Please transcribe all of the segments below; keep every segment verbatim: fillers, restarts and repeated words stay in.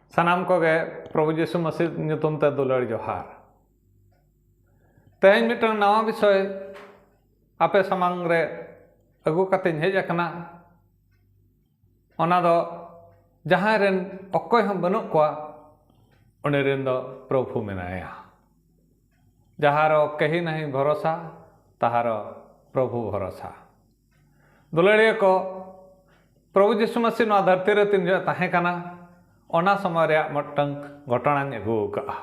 ᱥᱟᱱᱟᱢ ᱠᱚᱜᱮ ᱯᱨᱚᱵᱷᱩ ᱡᱤᱥᱩ ᱢᱟᱹᱥᱤ ᱧᱩᱛᱩᱢ ᱛᱮ ᱫᱩᱞᱟᱹᱲ ᱡᱚᱦᱟᱨ᱾ ᱛᱮᱦᱮᱧ ᱢᱤᱫᱴᱟᱝ ᱱᱟᱣᱟ ᱵᱤᱥᱚᱭ ᱟᱯᱮ ᱥᱟᱢᱟᱝ ᱨᱮ ᱟᱹᱜᱩ ᱠᱟᱛᱮᱧ ᱦᱮᱡ ᱟᱠᱟᱱᱟ᱾ ᱚᱱᱟ ᱫᱚ ᱡᱟᱦᱟᱸᱭ ᱨᱮᱱ ᱚᱠᱚᱭ ᱦᱚᱸ ᱵᱟᱹᱱᱩᱜ ᱠᱚᱣᱟ, ᱩᱱᱤ ᱨᱮᱱ ᱫᱚ ᱯᱨᱚᱵᱷᱩ ᱢᱮᱱᱟᱭᱟ᱾ ᱡᱟᱦᱟᱨᱚ ᱠᱟᱹᱦᱤ ᱱᱟᱦᱤ ᱵᱷᱚᱨᱚᱥᱟ, ᱛᱟᱦᱟᱨᱚ ᱯᱨᱚᱵᱷᱩ ᱵᱷᱚᱨᱚᱥᱟ᱾ ᱫᱩᱞᱟᱹᱲᱤᱭᱟᱹ ᱠᱚ, ᱯᱨᱚᱵᱷᱩ ᱡᱤᱥᱩ ᱢᱟᱹᱥᱤ ᱱᱚᱣᱟ ᱫᱷᱟᱹᱨᱛᱤ ᱨᱮ ᱛᱤᱱ ᱡᱚᱦᱚᱜ ᱛᱟᱦᱮᱸ ᱠᱟᱱᱟ, ᱚᱱᱟ ᱥᱚᱢᱚᱭ ᱨᱮᱭᱟᱜ ᱢᱤᱫᱴᱟᱝ ᱜᱷᱚᱴᱚᱱᱟᱧ ᱟᱹᱜᱩ ᱟᱠᱟᱫᱼᱟ᱾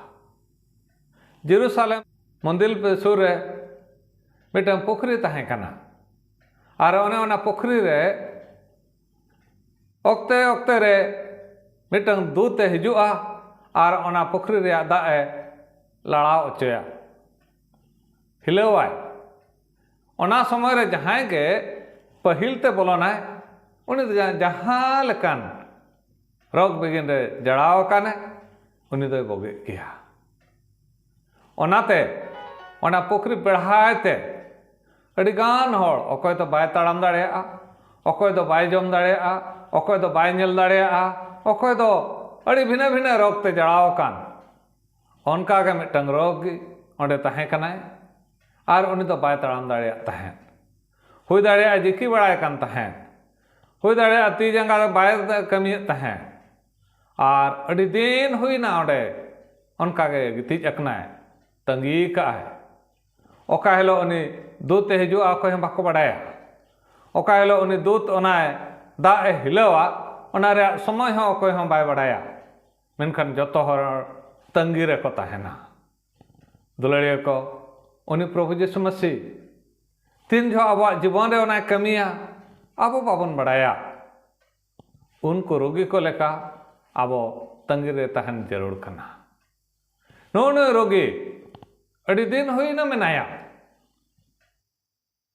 ᱡᱮᱨᱩᱥᱟᱞᱮᱢ ᱢᱚᱱᱫᱤᱨ ᱥᱩᱨ ᱨᱮ ᱢᱤᱫᱴᱟᱝ ᱯᱩᱠᱷᱨᱤ ᱛᱟᱦᱮᱸ ᱠᱟᱱᱟ᱾ ᱟᱨ ᱚᱱᱮ ᱚᱱᱟ ᱯᱩᱠᱷᱨᱤ ᱨᱮ ᱚᱠᱛᱮ ᱚᱠᱛᱮ ᱨᱮ ᱢᱤᱫᱴᱟᱝ ᱫᱩᱛ ᱮ ᱦᱤᱡᱩᱜᱼᱟ ᱟᱨ ᱚᱱᱟ ᱯᱩᱠᱷᱨᱤ ᱨᱮᱭᱟᱜ ᱫᱟᱜ ᱮ ᱞᱟᱲᱟᱣ ᱚᱪᱚᱭᱟ, ᱦᱤᱞᱟᱹᱣᱟᱭ᱾ ᱚᱱᱟ ᱥᱚᱢᱚᱭ ᱨᱮ ᱡᱟᱦᱟᱸᱭ ᱜᱮ ᱯᱟᱹᱦᱤᱞ ᱛᱮ ᱵᱚᱞᱚᱱᱟᱭ, ᱩᱱᱤ ᱫᱚ ᱡᱟᱦᱟᱸ ᱞᱮᱠᱟᱱ ᱨᱳᱜᱽ ᱵᱤᱜᱷᱤᱱ ᱨᱮ ᱡᱟᱲᱟᱣ ᱟᱠᱟᱱᱮ, ᱩᱱᱤ ᱫᱚᱭ ᱵᱚᱜᱮᱜ ᱜᱮᱭᱟ᱾ ᱚᱱᱟᱛᱮ ᱚᱱᱟ ᱯᱩᱠᱷᱨᱤ ᱵᱮᱲᱦᱟᱭ ᱛᱮ ᱟᱹᱰᱤᱜᱟᱱ ᱦᱚᱲ, ᱚᱠᱚᱭ ᱫᱚ ᱵᱟᱭ ᱛᱟᱲᱟᱢ ᱫᱟᱲᱮᱭᱟᱜᱼᱟ, ᱚᱠᱚᱭ ᱫᱚ ᱵᱟᱭ ᱡᱚᱢ ᱫᱟᱲᱮᱭᱟᱜᱼᱟ, ᱚᱠᱚᱭ ᱫᱚ ᱵᱟᱭ ᱧᱮᱞ ᱫᱟᱲᱮᱭᱟᱜᱼᱟ, ᱚᱠᱚᱭ ᱫᱚ ᱟᱹᱰᱤ ᱵᱷᱤᱱᱟᱹ ᱵᱷᱤᱱᱟᱹ ᱨᱳᱜᱽ ᱛᱮ ᱡᱟᱲᱟᱣ ᱟᱠᱟᱱ, ᱚᱱᱠᱟ ᱜᱮ ᱢᱤᱫᱴᱟᱝ ᱨᱳᱜᱽ ᱜᱮ ᱚᱸᱰᱮ ᱛᱟᱦᱮᱸ ᱠᱟᱱᱟᱭ᱾ ᱟᱨ ᱩᱱᱤ ᱫᱚ ᱵᱟᱭ ᱛᱟᱲᱟᱢ ᱫᱟᱲᱮᱭᱟᱜ ᱛᱟᱦᱮᱸᱫ᱾ ᱦᱩᱭ ᱫᱟᱲᱮᱭᱟᱜᱼᱟ ᱡᱤᱠᱤ ᱵᱟᱲᱟᱭ ᱠᱟᱱ ᱛᱟᱦᱮᱸᱫ, ᱦᱩᱭ ᱫᱟᱲᱮᱭᱟᱜᱼᱟ ᱛᱤ ᱡᱟᱸᱜᱟ ᱫᱚ ᱵᱟᱭ ᱠᱟᱹᱢᱤᱭᱮᱫ ᱛᱟᱦᱮᱸᱫ᱾ ᱟᱨ ᱟᱹᱰᱤ ᱫᱤᱱ ᱦᱩᱭᱱᱟ ᱚᱸᱰᱮ ᱚᱱᱠᱟ ᱜᱮ ᱜᱤᱛᱤᱡ ᱟᱠᱟᱱᱟᱭ, ᱛᱟᱺᱜᱤ ᱠᱟᱜᱼᱟᱭ᱾ ᱚᱠᱟ ᱦᱤᱞᱳᱜ ᱩᱱᱤ ᱫᱩᱛ ᱮ ᱦᱤᱡᱩᱜᱼᱟ, ᱚᱠᱚᱭ ᱦᱚᱸ ᱵᱟᱠᱚ ᱵᱟᱰᱟᱭᱟ᱾ ᱚᱠᱟ ᱦᱤᱞᱳᱜ ᱩᱱᱤ ᱫᱩᱛ ᱚᱱᱟᱭ ᱫᱟᱜ ᱮ ᱦᱤᱞᱟᱹᱣᱟ, ᱚᱱᱟ ᱨᱮᱭᱟᱜ ᱥᱚᱢᱚᱭ ᱦᱚᱸ ᱚᱠᱚᱭ ᱦᱚᱸ ᱵᱟᱭ ᱵᱟᱰᱟᱭᱟ᱾ ᱢᱮᱱᱠᱷᱟᱱ ᱡᱚᱛᱚ ᱦᱚᱲ ᱛᱟᱺᱜᱤ ᱨᱮᱠᱚ ᱛᱟᱦᱮᱱᱟ᱾ ᱫᱩᱞᱟᱹᱲᱤᱭᱟᱹ ᱠᱚ, ᱩᱱᱤ ᱯᱨᱚᱵᱷᱩ ᱡᱤᱥᱩ ᱢᱟᱹᱥᱤ ᱛᱤᱱ ᱡᱚᱦᱚᱜ ᱟᱵᱚᱣᱟᱜ ᱡᱤᱵᱚᱱ ᱨᱮ ᱚᱱᱟᱭ ᱠᱟᱹᱢᱤᱭᱟ, ᱟᱵᱚ ᱵᱟᱵᱚᱱ ᱵᱟᱰᱟᱭᱟ᱾ ᱩᱱᱠᱩ ᱨᱩᱜᱤ ᱠᱚ ᱞᱮᱠᱟ ᱟᱵᱚ ᱛᱟᱺᱜᱤ ᱨᱮ ᱛᱟᱦᱮᱱ ᱡᱟᱹᱨᱩᱲ ᱠᱟᱱᱟ᱾ ᱱᱩᱜᱼᱩ ᱱᱩᱭ ᱨᱩᱜᱤ ᱟᱹᱰᱤ ᱫᱤᱱ ᱦᱩᱭᱱᱟ ᱢᱮᱱᱟᱭᱟ,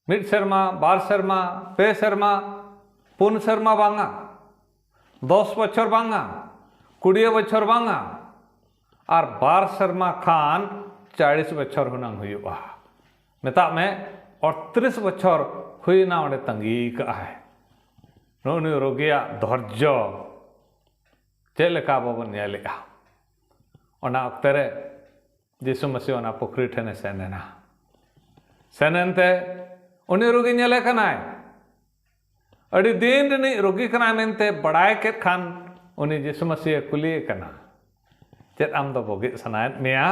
ᱢᱤᱫ ᱥᱮᱨᱢᱟ, ᱵᱟᱨ ᱥᱮᱨᱢᱟ, ᱯᱮ ᱥᱮᱨᱢᱟ, ᱯᱩᱱ ᱥᱮᱨᱢᱟ ᱵᱟᱝᱟ, ᱫᱚᱥ ᱵᱚᱪᱷᱚᱨ ᱵᱟᱝᱟ, ᱠᱩᱲᱤᱭᱟᱹ ᱵᱚᱪᱷᱚᱨ ᱵᱟᱝᱟ, ᱟᱨ ᱵᱟᱨ ᱥᱮᱨᱢᱟ ᱠᱷᱟᱱ ᱪᱟᱲᱤᱥ ᱵᱚᱪᱷᱚᱨ ᱦᱩᱱᱟᱹᱝ ᱦᱩᱭᱩᱜᱼᱟ᱾ ᱢᱮᱛᱟᱜ ᱢᱮ, ᱟᱴᱛᱨᱤᱥ ᱵᱚᱪᱷᱚᱨ ᱦᱩᱭᱱᱟ ᱚᱸᱰᱮ ᱛᱟᱺᱜᱤ ᱠᱟᱜᱼᱟᱭ᱾ ᱱᱩᱜᱼᱩ ᱱᱩᱭ ᱨᱳᱜᱤᱭᱟᱜ ᱫᱷᱳᱨᱡᱚ, ᱪᱮᱫ ᱞᱮᱠᱟ ᱟᱵᱚ ᱵᱚᱱ ᱧᱮᱞᱮᱜᱼᱟ? ᱚᱱᱟ ᱚᱠᱛᱮ ᱨᱮ ᱡᱤᱥᱩ ᱢᱟᱹᱥᱤ ᱚᱱᱟ ᱯᱩᱠᱷᱨᱤ ᱴᱷᱮᱱᱮ ᱥᱮᱱ ᱮᱱᱟ᱾ ᱥᱮᱱ ᱮᱱᱛᱮ ᱩᱱᱤ ᱨᱩᱜᱤ ᱧᱮᱞᱮ ᱠᱟᱱᱟᱭ, ᱟᱹᱰᱤ ᱫᱤᱱ ᱨᱤᱱᱤᱡ ᱨᱩᱜᱤ ᱠᱟᱱᱟᱭ ᱢᱮᱱᱛᱮ ᱵᱟᱲᱟᱭ ᱠᱮᱫ ᱠᱷᱟᱱ ᱩᱱᱤ ᱡᱤᱥᱩ ᱢᱟᱹᱥᱤᱭᱮ ᱠᱩᱞᱤᱭᱮ ᱠᱟᱱᱟ, "ᱪᱮᱫ ᱟᱢ ᱫᱚ ᱵᱚᱜᱮᱜ ᱥᱟᱱᱟᱭᱮᱫ ᱢᱮᱭᱟ?"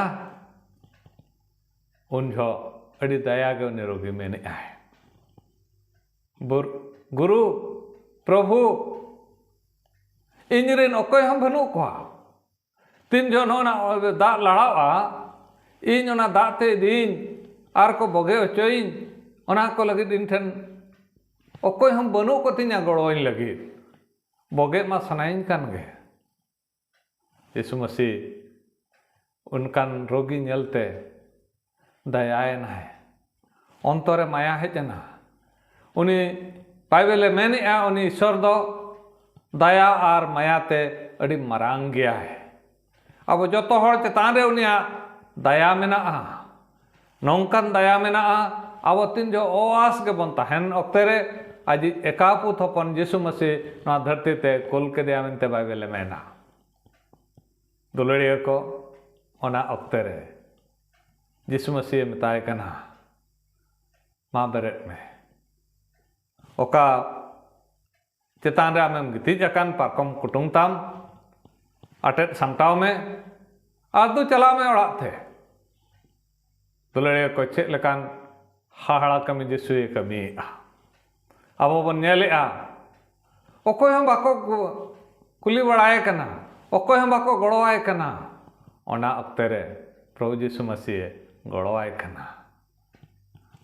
ᱩᱱ ᱡᱚᱦᱚᱜ ᱟᱹᱰᱤ ᱫᱟᱭᱟ ᱜᱮ ᱩᱱᱤ ᱨᱩᱜᱤ ᱢᱮᱱᱮᱜᱼᱟᱭ, "ᱵᱩᱨ-, ᱜᱩᱨᱩ, ᱯᱨᱚᱵᱷᱩ, ᱤᱧ ᱨᱮᱱ ᱚᱠᱚᱭ ᱦᱚᱸ ᱵᱟᱹᱱᱩᱜ ᱠᱚᱣᱟ᱾ ᱛᱤᱱ ᱡᱚᱦᱚᱜ ᱱᱚᱜᱼᱚ ᱱᱟ ᱫᱟᱜ ᱞᱟᱲᱟᱣᱜᱼᱟ, ᱤᱧ ᱚᱱᱟ ᱫᱟᱜ ᱛᱮ ᱤᱫᱤᱭᱤᱧ ᱟᱨ ᱠᱚ ᱵᱚᱜᱮ ᱦᱚᱪᱚᱭᱤᱧ, ᱚᱱᱟ ᱠᱚ ᱞᱟᱹᱜᱤᱫ ᱤᱧ ᱴᱷᱮᱱ ᱚᱠᱚᱭ ᱦᱚᱸ ᱵᱟᱹᱱᱩᱜ ᱠᱚᱛᱤᱧᱟ ᱜᱚᱲᱚᱣᱟᱹᱧ ᱞᱟᱹᱜᱤᱫ᱾ ᱵᱚᱜᱮᱜ ᱢᱟ ᱥᱟᱱᱟᱭᱤᱧ ᱠᱟᱱ ᱜᱮ᱾" ᱭᱤᱥᱩ ᱢᱟᱹᱥᱤ ᱚᱱᱠᱟᱱ ᱨᱳᱜᱤ ᱧᱮᱞᱛᱮ ᱫᱟᱭᱟᱭᱮᱱᱟᱭ, ᱚᱱᱛᱚᱨᱮ ᱢᱟᱭᱟ ᱦᱮᱡ ᱮᱱᱟ᱾ ᱩᱱᱤ ᱵᱟᱭᱵᱮᱞᱮ ᱢᱮᱱᱮᱜᱼᱟ, ᱩᱱᱤ ᱤᱥᱥᱚᱨ ᱫᱚ ᱫᱟᱭᱟ ᱟᱨ ᱢᱟᱭᱟᱛᱮ ᱟᱹᱰᱤ ᱢᱟᱨᱟᱝ ᱜᱮᱭᱟᱭ᱾ ᱟᱵᱚ ᱡᱚᱛᱚ ᱦᱚᱲ ᱪᱮᱛᱟᱱ ᱨᱮ ᱩᱱᱤᱭᱟᱜ ᱫᱟᱭᱟ ᱢᱮᱱᱟᱜᱼᱟ᱾ ᱱᱚᱝᱠᱟᱱ ᱫᱟᱭᱟ ᱢᱮᱱᱟᱜᱼᱟ, ᱟᱵᱚ ᱛᱤᱱ ᱡᱚᱦᱚᱜ ᱚᱣᱟᱥ ᱜᱮᱵᱚᱱ ᱛᱟᱦᱮᱱ ᱚᱠᱛᱮ ᱨᱮ ᱟᱡᱤᱡ ᱮᱠᱟᱯᱩᱛ ᱦᱚᱯᱚᱱ ᱡᱤᱥᱩ ᱢᱟᱹᱥᱤ ᱱᱚᱣᱟ ᱫᱷᱟᱹᱨᱛᱤ ᱛᱮ ᱠᱩᱞ ᱠᱮᱫᱮᱭᱟ ᱢᱮᱱᱛᱮ ᱵᱟᱭᱵᱮᱞᱮ ᱢᱮᱱᱟ᱾ ᱫᱩᱞᱟᱹᱲᱤᱭᱟᱹ ᱠᱚ, ᱚᱱᱟ ᱚᱠᱛᱮ ᱨᱮ ᱡᱤᱥᱩ ᱢᱟᱹᱥᱤᱭᱮ ᱢᱮᱛᱟᱭ ᱠᱟᱱᱟ, "ᱢᱟ ᱵᱮᱨᱮᱫ ᱢᱮ, ᱚᱠᱟ ᱪᱮᱛᱟᱱ ᱨᱮ ᱟᱢᱮᱢ ᱜᱤᱛᱤᱡ ᱟᱠᱟᱱ ᱯᱟᱨᱠᱚᱢ ᱠᱩᱴᱩᱝ ᱛᱟᱢ, ᱟᱴᱮᱫ ᱥᱟᱢᱴᱟᱣ ᱢᱮ ᱟᱨ ᱫᱩ ᱪᱟᱞᱟᱣ ᱢᱮ ᱚᱲᱟᱜ ᱛᱮ᱾" ᱫᱩᱞᱟᱹᱲᱤᱭᱟᱹ ᱠᱚ, ᱪᱮᱫ ᱞᱮᱠᱟᱱ ᱦᱟᱦᱟᱲᱟ ᱠᱟᱹᱢᱤ ᱡᱤᱥᱩᱭ ᱠᱟᱹᱢᱤᱭᱮᱫᱼᱟ! ᱟᱵᱚ ᱵᱚᱱ ᱧᱮᱞᱮᱜᱼᱟ, ᱚᱠᱚᱭ ᱦᱚᱸ ᱵᱟᱠᱚ ᱠᱩ-, ᱠᱩᱞᱤ ᱵᱟᱲᱟᱭᱮ ᱠᱟᱱᱟ, ᱚᱠᱚᱭ ᱦᱚᱸ ᱵᱟᱠᱚ ᱜᱚᱲᱚᱣᱟᱭ ᱠᱟᱱᱟ᱾ ᱚᱱᱟ ᱚᱠᱛᱮ ᱨᱮ ᱯᱨᱚᱵᱷᱩ ᱡᱤᱥᱩ ᱢᱟᱹᱥᱤᱭᱮ ᱜᱚᱲᱚᱣᱟᱭ ᱠᱟᱱᱟ᱾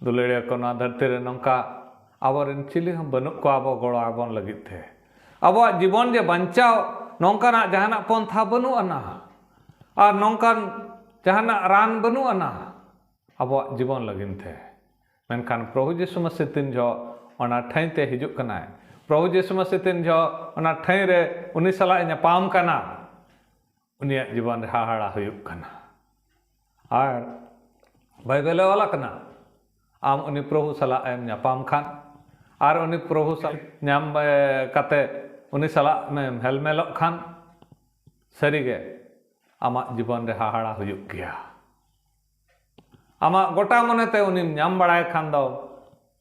ᱫᱩᱞᱟᱹᱲᱤᱭᱟᱹ ᱠᱚ, ᱱᱚᱣᱟ ᱫᱷᱟᱹᱨᱛᱤ ᱨᱮ ᱱᱚᱝᱠᱟ ᱟᱵᱚᱨᱮᱱ ᱪᱤᱞᱤ ᱦᱚᱸ ᱵᱟᱹᱱᱩᱜ ᱠᱚᱣᱟ ᱟᱵᱚ ᱜᱚᱲᱚ ᱟᱵᱚᱱ ᱞᱟᱹᱜᱤᱫ ᱛᱮ᱾ ᱟᱵᱚᱣᱟᱜ ᱡᱤᱵᱚᱱ ᱡᱮ ᱵᱟᱧᱪᱟᱣ, ᱱᱚᱝᱠᱟᱱᱟᱜ ᱡᱟᱦᱟᱱᱟᱜ ᱯᱚᱱᱛᱷᱟ ᱵᱟᱹᱱᱩᱜ ᱟᱱᱟ, ᱟᱨ ᱱᱚᱝᱠᱟᱱ ᱡᱟᱦᱟᱱᱟᱜ ᱨᱟᱱ ᱵᱟᱹᱱᱩᱜ ᱟᱱᱟ ᱟᱵᱚᱣᱟᱜ ᱡᱤᱵᱚᱱ ᱞᱟᱹᱜᱤᱫ ᱛᱮ᱾ ᱢᱮᱱᱠᱷᱟᱱ ᱯᱨᱚᱵᱷᱩ ᱡᱤᱥᱩ ᱢᱟᱹᱥᱤ ᱛᱤᱱ ᱡᱚᱦᱚᱜ ᱚᱱᱟ ᱴᱷᱟᱹᱭ ᱛᱮ ᱦᱤᱡᱩᱜ ᱠᱟᱱᱟᱭ, ᱯᱨᱚᱵᱷᱩ ᱡᱤᱥᱩ ᱢᱟᱹᱥᱤ ᱛᱤᱱ ᱡᱚᱦᱚᱜ ᱚᱱᱟ ᱴᱷᱟᱹᱭ ᱨᱮ ᱩᱱᱤ ᱥᱟᱞᱟᱜ ᱮ ᱧᱟᱯᱟᱢ ᱠᱟᱱᱟ, ᱩᱱᱤᱭᱟᱜ ᱡᱤᱵᱚᱱ ᱨᱮ ᱦᱟᱦᱟᱲᱟ ᱦᱩᱭᱩᱜ ᱠᱟᱱᱟ᱾ ᱟᱨ ᱵᱟᱭᱵᱮᱞ ᱮ ᱚᱞ ᱟᱠᱟᱱᱟ, ᱟᱢ ᱩᱱᱤ ᱯᱨᱚᱵᱷᱩ ᱥᱟᱞᱟᱜ ᱮᱢ ᱧᱟᱯᱟᱢ ᱠᱷᱟᱱ ᱟᱨ ᱩᱱᱤ ᱯᱨᱚᱵᱷᱩ ᱥᱟᱞᱟᱜ ᱧᱟᱢ, ᱮ, ᱠᱟᱛᱮ ᱩᱱᱤ ᱥᱟᱞᱟᱜ ᱮᱢ ᱦᱮᱞᱢᱮᱞᱚᱜ ᱠᱷᱟᱱ, ᱥᱟᱹᱨᱤᱜᱮ ᱟᱢᱟᱜ ᱡᱤᱵᱚᱱ ᱨᱮ ᱦᱟᱦᱟᱲᱟ ᱦᱩᱭᱩᱜ ᱜᱮᱭᱟ᱾ ᱟᱢᱟᱜ ᱜᱚᱴᱟ ᱢᱚᱱᱮᱛᱮ ᱩᱱᱤᱢ ᱧᱟᱢ ᱵᱟᱲᱟᱭ ᱠᱷᱟᱱ ᱫᱚ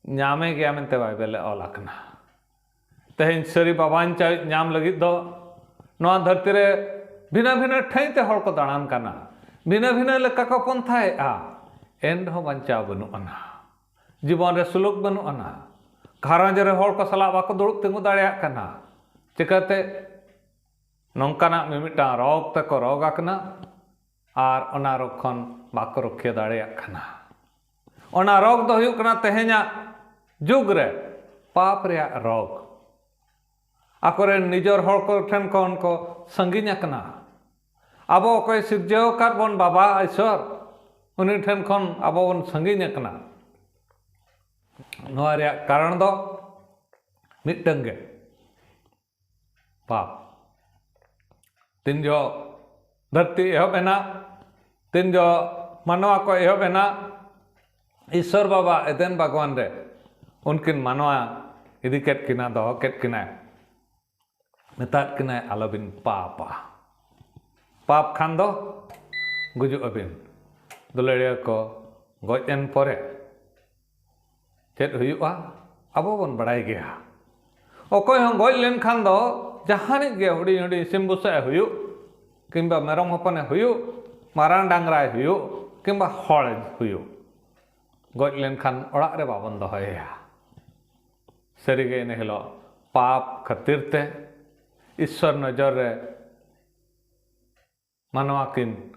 ᱧᱟᱢᱮ ᱜᱮᱭᱟ ᱢᱮᱱᱛᱮ ᱵᱟᱭᱵᱮᱞ ᱮ ᱚᱞ ᱟᱠᱟᱱᱟ᱾ ᱛᱮᱦᱮᱧ ᱥᱟᱹᱨᱤ ᱵᱟᱵᱟᱧᱪᱟᱣᱤᱡ ᱧᱟᱢ ᱞᱟᱹᱜᱤᱫ ᱫᱚ ᱱᱚᱣᱟ ᱫᱷᱟᱹᱨᱛᱤ ᱨᱮ ᱵᱷᱤᱱᱟᱹ ᱵᱷᱤᱱᱟᱹ ᱴᱷᱟᱹᱭ ᱛᱮ ᱦᱚᱲ ᱠᱚ ᱫᱟᱬᱟᱱ ᱠᱟᱱᱟ, ᱵᱷᱤᱱᱟᱹ ᱵᱷᱤᱱᱟᱹ ᱞᱮᱠᱟ ᱠᱚ ᱯᱚᱱᱛᱷᱟᱭᱮᱫᱼᱟ, ᱮᱱ ᱨᱮᱦᱚᱸ ᱵᱟᱧᱪᱟᱣ ᱵᱟᱹᱱᱩᱜ ᱟᱱᱟ᱾ ᱡᱤᱵᱚᱱ ᱨᱮ ᱥᱩᱞᱩᱠ ᱵᱟᱹᱱᱩᱜ ᱟᱱᱟ᱾ ᱜᱷᱟᱨᱚᱸᱡᱽ ᱨᱮ ᱦᱚᱲ ᱠᱚ ᱥᱟᱞᱟᱜ ᱵᱟᱠᱚ ᱫᱩᱲᱩᱵ ᱛᱤᱸᱜᱩ ᱫᱟᱲᱮᱭᱟᱜ ᱠᱟᱱᱟ᱾ ᱪᱤᱠᱟᱹᱛᱮ? ᱱᱚᱝᱠᱟᱱᱟᱜ ᱢᱤᱢᱤᱫᱴᱟᱝ ᱨᱳᱜᱽ ᱛᱮᱠᱚ ᱨᱳᱜᱽ ᱟᱠᱟᱱᱟ ᱟᱨ ᱚᱱᱟ ᱨᱳᱜᱽ ᱠᱷᱚᱱ ᱵᱟᱠᱚ ᱨᱩᱠᱷᱤᱭᱟᱹ ᱫᱟᱲᱮᱭᱟᱜ ᱠᱟᱱᱟ᱾ ᱚᱱᱟ ᱨᱳᱜᱽ ᱫᱚ ᱦᱩᱭᱩᱜ ᱠᱟᱱᱟ ᱛᱮᱦᱮᱧᱟᱜ ᱡᱩᱜᱽ ᱨᱮ ᱯᱟᱯ ᱨᱮᱭᱟᱜ ᱨᱳᱜᱽ᱾ ᱟᱠᱚᱨᱮᱱ ᱱᱤᱡᱚᱨ ᱦᱚᱲ ᱠᱚ ᱴᱷᱮᱱ ᱠᱷᱚᱱ ᱠᱚ ᱥᱟᱺᱜᱤᱧ ᱟᱠᱟᱱᱟ᱾ ᱟᱵᱚ ᱚᱠᱚᱭ ᱥᱤᱨᱡᱟᱹᱣ ᱟᱠᱟᱫ ᱵᱚᱱ ᱵᱟᱵᱟ ᱤᱥᱚᱨ, ᱩᱱᱤ ᱴᱷᱮᱱ ᱠᱷᱚᱱ ᱟᱵᱚ ᱵᱚᱱ ᱥᱟᱺᱜᱤᱧ ᱟᱠᱟᱱᱟ᱾ ᱱᱚᱣᱟ ᱨᱮᱭᱟᱜ ᱠᱟᱨᱚᱱ ᱫᱚ ᱢᱤᱫᱴᱟᱝ ᱜᱮ, ᱯᱟᱯ᱾ ᱛᱤᱱ ᱡᱚᱦᱚᱜ ᱫᱷᱟᱹᱨᱛᱤ ᱮᱦᱚᱵ ᱮᱱᱟ, ᱛᱤᱱ ᱡᱚᱦᱚᱜ ᱢᱟᱱᱣᱟ ᱠᱚ ᱮᱦᱚᱵ ᱮᱱᱟ, ᱤᱥᱚᱨ ᱵᱟᱵᱟ ᱮᱫᱮᱱ ᱵᱟᱜᱽᱣᱟᱱ ᱨᱮ ᱩᱱᱠᱤᱱ ᱢᱟᱱᱣᱟ ᱤᱫᱤ ᱠᱮᱫ ᱠᱤᱱᱟ, ᱫᱚᱦᱚ ᱠᱮᱫ ᱠᱤᱱᱟᱭ, ᱢᱮᱛᱟᱫ ᱠᱤᱱᱟᱭ, "ᱟᱞᱚᱵᱤᱱ ᱯᱟᱯᱟ᱾ ᱯᱟᱯ ᱠᱷᱟᱱ ᱫᱚ ᱜᱩᱡᱩᱜ ᱟᱹᱵᱤᱱ᱾" ᱫᱩᱞᱟᱹᱲᱤᱭᱟᱹ ᱠᱚ, ᱜᱚᱡ ᱮᱱ ᱯᱚᱨᱮ ᱪᱮᱫ ᱦᱩᱭᱩᱜᱼᱟ, ᱟᱵᱚ ᱵᱚᱱ ᱵᱟᱲᱟᱭ ᱜᱮᱭᱟ᱾ ᱚᱠᱚᱭ ᱦᱚᱸ ᱜᱚᱡ ᱞᱮᱱᱠᱷᱟᱱ ᱫᱚ ᱡᱟᱦᱟᱱᱤᱡ ᱜᱮ, ᱦᱩᱰᱤᱧ ᱦᱩᱰᱤᱧ ᱥᱤᱢ ᱵᱩᱥᱟᱹᱜ ᱮ ᱦᱩᱭᱩᱜ, ᱠᱤᱝᱵᱟ ᱢᱮᱨᱚᱢ ᱦᱚᱯᱚᱱᱮ ᱦᱩᱭᱩᱜ, ᱢᱟᱨᱟᱝ ᱰᱟᱝᱨᱟᱭ ᱦᱩᱭᱩᱜ, ᱠᱤᱝᱵᱟ ᱦᱚᱲ ᱦᱩᱭᱩᱜ, ᱜᱚᱡ ᱞᱮᱱᱠᱷᱟᱱ ᱚᱲᱟᱜ ᱨᱮ ᱵᱟᱵᱚᱱ ᱫᱚᱦᱚᱭᱮᱭᱟ᱾ ᱥᱟᱹᱨᱤᱜᱮ ᱤᱱᱟᱹ ᱦᱤᱞᱳᱜ ᱯᱟᱯ ᱠᱷᱟᱹᱛᱤᱨ ᱛᱮ ᱤᱥᱥᱚᱨ ᱱᱚᱡᱚᱨ ᱨᱮ ᱢᱟᱱᱣᱟ ᱠᱤᱱ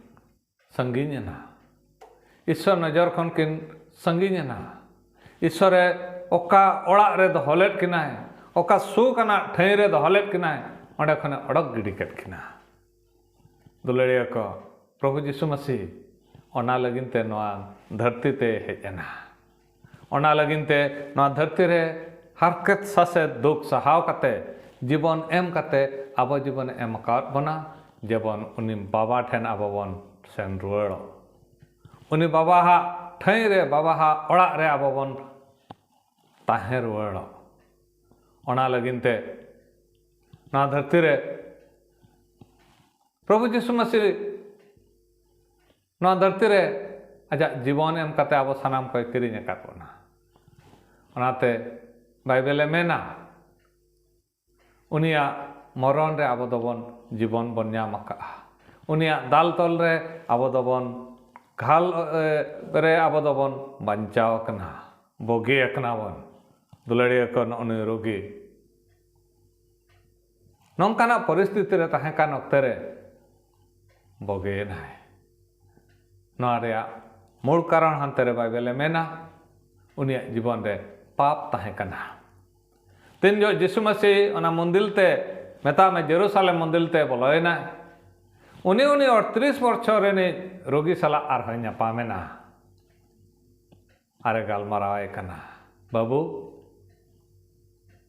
ᱥᱟᱺᱜᱤᱧ ᱮᱱᱟ᱾ ᱤᱥᱥᱚᱨ ᱱᱚᱡᱚᱨ ᱠᱷᱚᱱ ᱠᱤᱱ ᱥᱟᱺᱜᱤᱧ ᱮᱱᱟ᱾ ᱤᱥᱥᱚᱨᱮ ᱚᱠᱟ ᱚᱲᱟᱜ ᱨᱮ ᱫᱚᱦᱚ ᱞᱮᱫ ᱠᱤᱱᱟᱭ, ᱚᱠᱟ ᱥᱩᱠ ᱟᱱᱟᱜ ᱴᱷᱟᱹᱭ ᱨᱮ ᱫᱚᱦᱚ ᱞᱮᱫ ᱠᱤᱱᱟᱭ, ᱚᱸᱰᱮ ᱠᱷᱚᱱᱮ ᱚᱰᱚᱠ ᱜᱤᱰᱤ ᱠᱮᱫ ᱠᱤᱱᱟ᱾ ᱫᱩᱞᱟᱹᱲᱤᱭᱟᱹ ᱠᱚ, ᱯᱨᱚᱵᱷᱩ ᱡᱤᱥᱩ ᱢᱟᱹᱥᱤ ᱚᱱᱟ ᱞᱟᱹᱜᱤᱫ ᱛᱮ ᱱᱚᱣᱟ ᱫᱷᱟᱹᱨᱛᱤ ᱛᱮ ᱦᱮᱡ ᱮᱱᱟ᱾ ᱚᱱᱟ ᱞᱟᱹᱜᱤᱫ ᱛᱮ ᱱᱚᱣᱟ ᱫᱷᱟᱹᱨᱛᱤ ᱨᱮ ᱦᱟᱨᱠᱮᱛ ᱥᱟᱥᱮᱛ ᱫᱩᱠ ᱥᱟᱦᱟᱣ ᱠᱟᱛᱮ, ᱡᱤᱵᱚᱱ ᱮᱢ ᱠᱟᱛᱮ ᱟᱵᱚ ᱡᱤᱵᱚᱱᱮ ᱮᱢ ᱟᱠᱟᱫ ᱵᱚᱱᱟ, ᱡᱮᱵᱚᱱ ᱩᱱᱤ ᱵᱟᱵᱟ ᱴᱷᱮᱱ ᱟᱵᱚ ᱵᱚᱱ ᱥᱮᱱ ᱨᱩᱣᱟᱹᱲᱚᱜ᱾ ᱩᱱᱤ ᱵᱟᱵᱟᱣᱟᱜ ᱴᱷᱟᱹᱭ ᱨᱮ, ᱵᱟᱵᱟᱣᱟᱜ ᱚᱲᱟᱜ ᱨᱮ ᱟᱵᱚ ᱵᱚᱱ ᱛᱟᱦᱮᱸ ᱨᱩᱣᱟᱹᱲᱚᱜ᱾ ᱚᱱᱟ ᱞᱟᱹᱜᱤᱫ ᱛᱮ ᱱᱚᱣᱟ ᱫᱷᱟᱹᱨᱛᱤ ᱨᱮ ᱯᱨᱚᱵᱷᱩ ᱡᱤᱥᱩ ᱢᱟᱹᱥᱤ ᱱᱚᱣᱟ ᱫᱷᱟᱹᱨᱛᱤ ᱨᱮ ᱟᱡᱟᱜ ᱡᱤᱵᱚᱱ ᱮᱢ ᱠᱟᱛᱮ ᱟᱵᱚ ᱥᱟᱱᱟᱢ ᱠᱚᱭ ᱠᱤᱨᱤᱧ ᱟᱠᱟᱫ ᱵᱚᱱᱟ᱾ ᱚᱱᱟᱛᱮ ᱵᱟᱭᱵᱮᱞᱮ ᱢᱮᱱᱟ, ᱩᱱᱤᱭᱟᱜ ᱢᱚᱨᱚᱱ ᱨᱮ ᱟᱵᱚ ᱫᱚᱵᱚᱱ ᱡᱤᱵᱚᱱ ᱵᱚᱱ ᱧᱟᱢ ᱟᱠᱟᱫᱼᱟ᱾ ᱩᱱᱤᱭᱟᱜ ᱫᱟᱞ ᱛᱚᱞ ᱨᱮ ᱟᱵᱚ ᱫᱚᱵᱚᱱ, ᱜᱷᱟᱞ, ᱮ, ᱨᱮ ᱟᱵᱚ ᱫᱚᱵᱚᱱ ᱵᱟᱧᱪᱟᱣ ᱟᱠᱟᱱᱟ, ᱵᱩᱜᱤ ᱟᱠᱟᱱᱟ ᱵᱚᱱ᱾ ᱫᱩᱞᱟᱹᱲᱤᱭᱟᱹ ᱠᱚ, ᱱᱚᱜᱼᱚ ᱱᱩᱭ ᱨᱩᱜᱤ ᱱᱚᱝᱠᱟᱱᱟᱜ ᱯᱚᱨᱤᱥᱛᱷᱤᱛᱤ ᱨᱮ ᱛᱟᱦᱮᱸ ᱠᱟᱱ ᱚᱠᱛᱮ ᱨᱮ ᱵᱩᱜᱤᱭᱮᱱᱟᱭ᱾ ᱱᱚᱣᱟ ᱨᱮᱭᱟᱜ ᱢᱩᱲ ᱠᱟᱨᱚᱱ ᱦᱟᱱᱛᱮ ᱨᱮ ᱵᱟᱭᱵᱮᱞᱮ ᱢᱮᱱᱟ, ᱩᱱᱤᱭᱟᱜ ᱡᱤᱵᱚᱱ ᱨᱮ ᱯᱟᱯ ᱛᱟᱦᱮᱸ ᱠᱟᱱᱟ᱾ ᱛᱤᱱ ᱡᱚᱦᱚᱜ ᱡᱤᱥᱩ ᱢᱟᱹᱥᱤ ᱚᱱᱟ ᱢᱚᱱᱫᱤᱨ ᱛᱮ, ᱢᱮᱛᱟᱜ ᱢᱮ ᱡᱮᱨᱩᱥᱟᱞᱮᱢ ᱢᱚᱱᱫᱤᱨ ᱛᱮ ᱵᱚᱞᱚᱭᱮᱱᱟᱭ, ᱩᱱᱤ, ᱩᱱᱤ ᱟᱴᱛᱨᱤᱥ ᱵᱚᱪᱷᱚᱨ ᱨᱤᱱᱤᱡ ᱨᱳᱜᱤ ᱥᱟᱞᱟᱜ ᱟᱨᱦᱚᱸᱭ ᱧᱟᱯᱟᱢᱮᱱᱟ ᱟᱨᱮ ᱜᱟᱞᱢᱟᱨᱟᱣ ᱟᱭ ᱠᱟᱱᱟ, "ᱵᱟᱹᱵᱩ,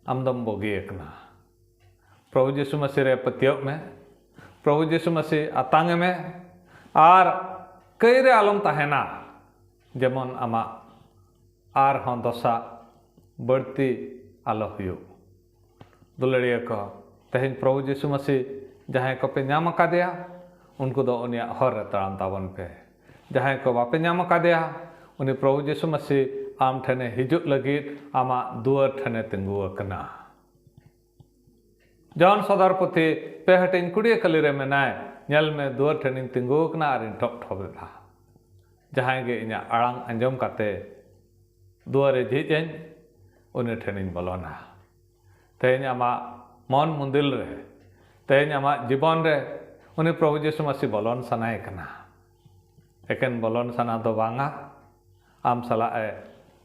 ᱟᱢ ᱫᱚᱢ ᱵᱩᱜᱤ ᱟᱠᱟᱱᱟ᱾ ᱯᱨᱚᱵᱷᱩ ᱡᱤᱥᱩ ᱢᱟᱹᱥᱤ ᱨᱮ ᱯᱟᱹᱛᱭᱟᱹᱜ ᱢᱮ, ᱯᱨᱚᱵᱷᱩ ᱡᱤᱥᱩ ᱢᱟᱹᱥᱤ ᱟᱛᱟᱝ ᱮ ᱢᱮ, ᱟᱨ ᱠᱟᱹᱭ ᱨᱮ ᱟᱞᱚᱢ ᱛᱟᱦᱮᱱᱟ, ᱡᱮᱢᱚᱱ ᱟᱢᱟᱜ ᱟᱨᱦᱚᱸ ᱫᱚᱥᱟ ᱵᱟᱹᱲᱛᱤ ᱟᱞᱚ ᱦᱩᱭᱩᱜ᱾" ᱫᱩᱞᱟᱹᱲᱤᱭᱟᱹ ᱠᱚ, ᱛᱮᱦᱮᱧ ᱯᱨᱚᱵᱷᱩ ᱡᱤᱥᱩ ᱢᱟᱹᱥᱤ ᱡᱟᱦᱟᱸᱭ ᱠᱚᱯᱮ ᱧᱟᱢ ᱟᱠᱟᱫᱮᱭᱟ, ᱩᱱᱠᱩ ᱫᱚ ᱩᱱᱤᱭᱟᱜ ᱦᱚᱨ ᱨᱮ ᱛᱟᱲᱟᱢ ᱛᱟᱵᱚᱱ ᱯᱮ᱾ ᱡᱟᱦᱟᱸᱭ ᱠᱚ ᱵᱟᱯᱮ ᱧᱟᱢ ᱟᱠᱟᱫᱮᱭᱟ, ᱩᱱᱤ ᱯᱨᱚᱵᱷᱩ ᱡᱤᱥᱩ ᱢᱟᱹᱥᱤ ᱟᱢ ᱴᱷᱮᱱᱮ ᱦᱤᱡᱩᱜ ᱞᱟᱹᱜᱤᱫ ᱟᱢᱟᱜ ᱫᱩᱣᱟᱹᱨ ᱴᱷᱮᱱᱮ ᱛᱤᱸᱜᱩ ᱟᱠᱟᱱᱟ᱾ ᱡᱚᱦᱚᱱ ᱥᱚᱫᱚᱨ ᱯᱩᱛᱷᱤ ᱯᱮ ᱦᱟᱹᱴᱤᱧ ᱠᱩᱲᱤᱭᱟᱹ ᱠᱟᱹᱞᱤ ᱨᱮ ᱢᱮᱱᱟᱭ, "ᱧᱮᱞ ᱢᱮ, ᱫᱩᱣᱟᱹᱨ ᱴᱷᱮᱱᱤᱧ ᱛᱤᱸᱜᱩ ᱟᱠᱟᱱᱟ ᱟᱨᱤᱧ ᱴᱷᱚᱠ ᱴᱷᱚᱠ ᱮᱫᱟ᱾ ᱡᱟᱦᱟᱸᱭ ᱜᱮ ᱤᱧᱟᱹᱜ ᱟᱲᱟᱝ ᱟᱸᱡᱚᱢ ᱠᱟᱛᱮ ᱫᱩᱣᱟᱹᱨᱮ ᱡᱷᱤᱡ ᱟᱹᱧ, ᱩᱱᱤ ᱴᱷᱮᱱᱤᱧ ᱵᱚᱞᱚᱱᱟ᱾" ᱛᱮᱦᱮᱧ ᱟᱢᱟᱜ ᱢᱚᱱ ᱢᱚᱱᱫᱤᱨ ᱨᱮ, ᱛᱮᱦᱮᱧ ᱟᱢᱟᱜ ᱡᱤᱵᱚᱱ ᱨᱮ ᱩᱱᱤ ᱯᱨᱚᱵᱷᱩ ᱡᱤᱥᱩ ᱢᱟᱹᱥᱤ ᱵᱚᱞᱚᱱ ᱥᱟᱱᱟᱭᱮ ᱠᱟᱱᱟ᱾ ᱮᱠᱮᱱ ᱵᱚᱞᱚᱱ ᱥᱟᱱᱟ ᱫᱚ ᱵᱟᱝᱟ, ᱟᱢ ᱥᱟᱞᱟᱜ ᱮ